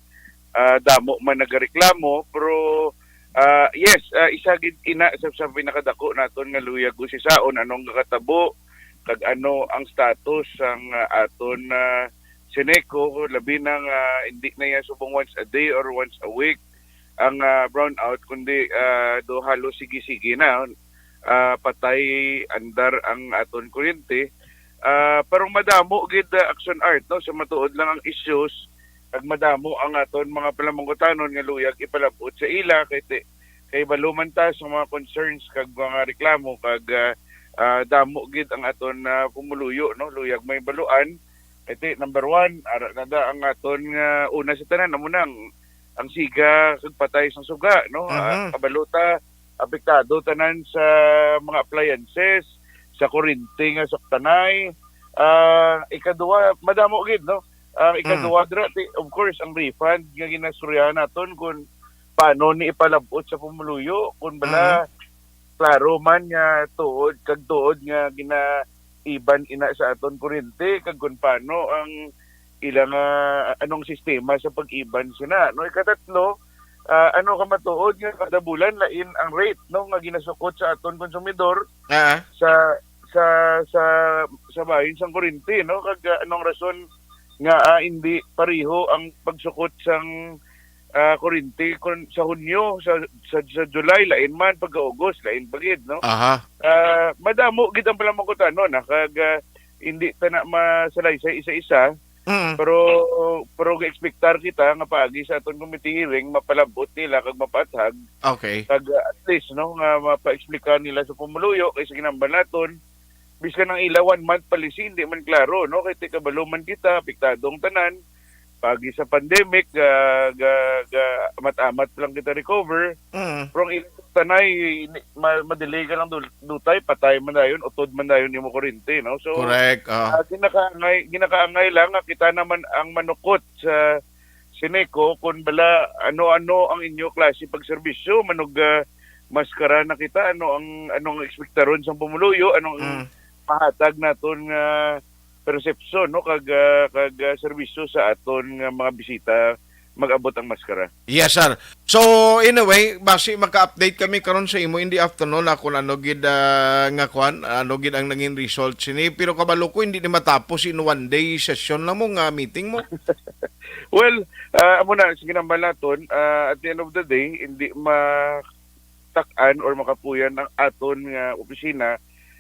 ah, damo man nagareklamo, pero, ah, yes, ah, isa gid ina sa, sa pinakadako naton nga luyag usisaon, anong nakatabo kag ano ang status sang, ah, aton, ah, Seneco, labi na nga hindi na yan subong once a day or once a week ang, ah, brownout, kundi, ah, do halos sige-sige na, ah, patay andar ang aton kuryente. Ah, pero madamo gid, ah, Action Art, no, sa matuod lang ang issues, kag madamo ang aton mga palamangkutanon nga luyag ipalabot sa ila kay ti-, kay balo man ta sa mga concerns kag mga reklamo kag, ah, ah, damo gid ang aton, ah, pumuluyo, no, luyag may baluan. Kay ti, number one, ara na da ang aton nga una sa tanan, amo na ang, ang siga kag patay sang suga, no? Ah, Mhm. kabalo ta, apektado tanan sa mga appliances, sa kuryente nga saktanay. Ah, ikaduha, madamo gid, no? Ang Mm. ikaduha dira, ti-, of course, ang refund nga ginastoryahan naton kung paano ni ipalab-ot sa pumuluyo, kung bala, Mhm. klaro man nga tuod, kag tuod nga ginaiban ina sa aton kuryente, kag kung paano ang ila nga, anong sistema sa pag-iban sina. No, ikatatlo, ah, ano ka matuod nga kada bulan lain ang rate, no, nga ginasukot sa aton konsumidor Ah. sa, sa, sa, sa bahin sang kuryente, no? Kag, ah, anong rason nga, ah, hindi pareho ang pagsukot sang, ah, kuryente kon sa Hunyo, sa, sa, sa July, lain man, pagka August, lain pa gid, no? Aha. Ah, madamo gid ang palamangkutanon, ah, kag, ah, hindi ta na masalaysay isa-isa, Mm. pero, pero ga-expectar kita nga paagi sa aton committee hearing, mapalab-ot nila kag mapaathag. Okay. Kag, ah, at least, no, nga mapa-explicar nila sa pumuluyo kay sa ginambal naton, biskan ang ila one month policy, hindi man klaro, no? Kay ti kabalo man kita, apektado ang tanan, paagi sa pandemic, ga, ga, ga, amat-amat lang kita recover. Mm. Pero ang ilang tanay, ini-, ma-, ma-delay ka lang dul-, dutay, patay man dayon, utod man dayon imo kuryente, no? So, Correct, ah. ah, ginakaangay, ginakaangay lang nga kita naman ang manukot sa Seneco kung bala ano-ano ang inyo klase pagserbisyo, manog, ah, maskara na kita, ano ang, ano ang ekspektaron sang pumuluyo, ano ang Mm. mahatag naton nga persepsyon, no, kag, ah, kag, ah, serbisyo sa aton nga mga bisita mag-abot ang maskara. Yes, sir. So, anyway, basi maka-update kami karon sa imo in the afternoon, ah, kung ano gid, ah, nga kwan, ano gid ang nangin result sini. Pero kabalo ko, hindi ni matapos in one day session na mo nga meeting mo. Well, ah, amo na, sige naman naton, ah, at the end of the day, hindi matak-an or makapuyan ang aton nga opisina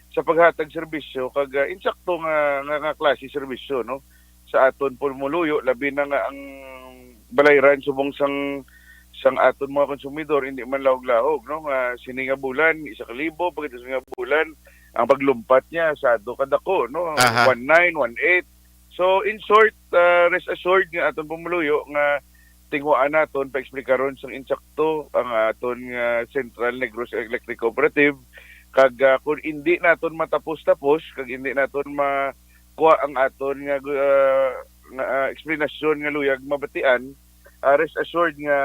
sa paghatag serbisyo kag, ah, insakto nga, nga, nga klase serbisyo, no, sa aton pumuluyo, labi na nga ang balayran subong sang, sang aton mga konsumidor hindi man lahog-lahog, no, nga sini nga bulan isa ka libo, pagkatapos nga bulan ang paglumpat niya sa do kadako, no, Aha. one nine, one eight. So, in short, ah, rest assured nga aton pumuluyo nga tinguhaan naton paeksplikaron sang insakto ang aton nga Central Negros Electric Cooperative, kag, ah, kung hindi naton matapos-tapos kag hindi naton makuha ang aton nga gu-, ah, nga, ah, eksplanasyon nga luyag mabatian, ah, rest assured nga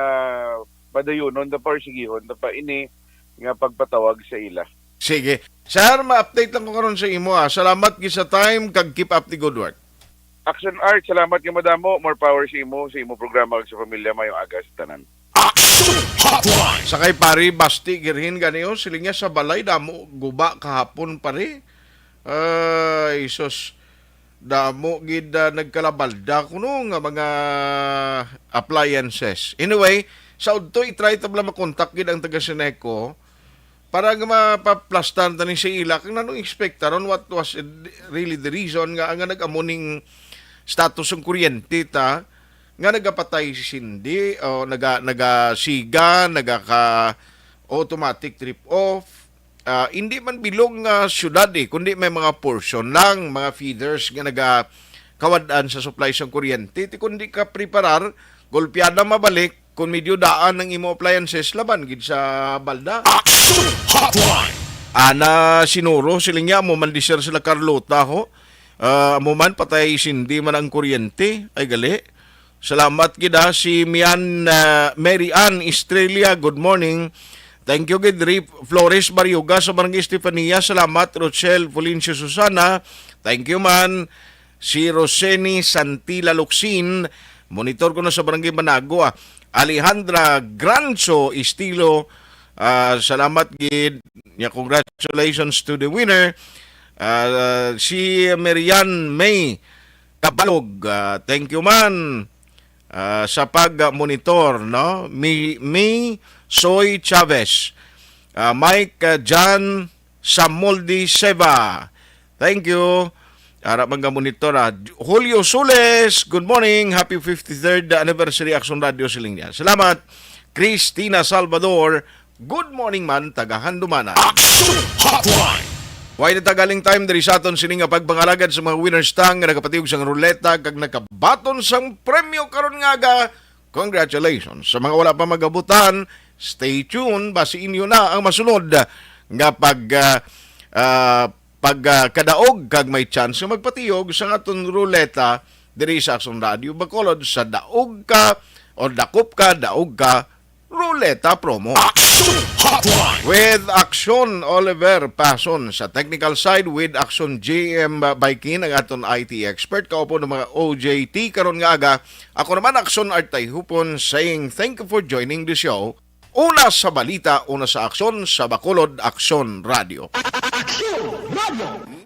padayunon ta pa or sigihon ta pa ini nga pagpatawag sa ila. Sige. Sir, ma-update lang ko karon sa imo, ah. Salamat gid sa time, kag keep up the good work. Action Art, salamat nga madamo. More power sa imo, sa imo programa, kag sa pamilya. Mayong aga sa tanan. Action Hot Hotline. Sa kay pare, basti girhin gani, oh, siling niya sa balay, damo guba kahapon, pare. Ay, sus. Damo gid, ah, nagkalabalda kuno nga mga appliances. Anyway, sa udto, i-try ta bala makontak gid ang taga Seneco para nga mapaplastar ta ni sa ila kung nanong ekspekta ron, what was really the reason nga, nga nag-amo ning status ng kuryente ta, nga nagapatay si Cindy, o naga-, nagasiga, nagaka-automatic trip off. Ah, hindi man bilog nga syudad, eh, kundi may mga portion lang, mga feeders nga nagakawad-an sa supply sang kuryente. Ti kundi ka preparar, golpeada mabalik, kung medyo daan ang imo appliances, laban gid sa balda. Action Hotline. Ana, sinuro, siling niya, amo man di sir sila Carlota, ho. Ah, amo man, patay sindi man ang kuryente. Ay, gali. Salamat gid, ha, si Mian, ah, Mary Ann Estrella, good morning. Thank you gid, Ri Flores Barioga sa Barangay Estefania. Salamat, Rochelle Fulincio Susana. Thank you man. Si Roseni Santila Luksin, monitor ko na sa Barangay Manago, ah. Alejandra Granzo Estilo, ah, salamat gid. Nya, congratulations to the winner. Ah, si Marian May Cabalog, ah, thank you man, ah, sa pag-monitor, no? Mi, Mi Soy Chavez, ah, Mike, ah, John Samoldi Seva. Thank you. Ara man nga monitor, ah. Julio Sules, good morning. Happy fifty-third anniversary, Action Radio, siling niya. Salamat. Christina Salvador, good morning man, taga Handumanan. Action Hotline. Way na tagaling time diri sa aton sini nga pagpangalagad sa mga winners tang nga nagapatiog sang ruleta kag nakabaton sang premyo karon nga aga. Congratulations. Sa mga wala pa magabutan, stay tuned. Basi inyo na ang masunod nga pag, ah, ah, pag, ah, kadaog kag may chance nga magpatiog sa aton ruleta diri sa Action Radio Bacolod sa Daog Ka o Dakop Ka, Daog Ka Ruleta Promo. Action Hotline. With Action Oliver Pason sa technical side, with Action G M Baikin, ang aton I T expert, kaupo ng mga O J T karon nga aga. Ako naman, Action Art Tayhupon, saying thank you for joining the show. Una sa balita, una sa aksyon, sa Bacolod Aksyon Radio. Aksyon Radio.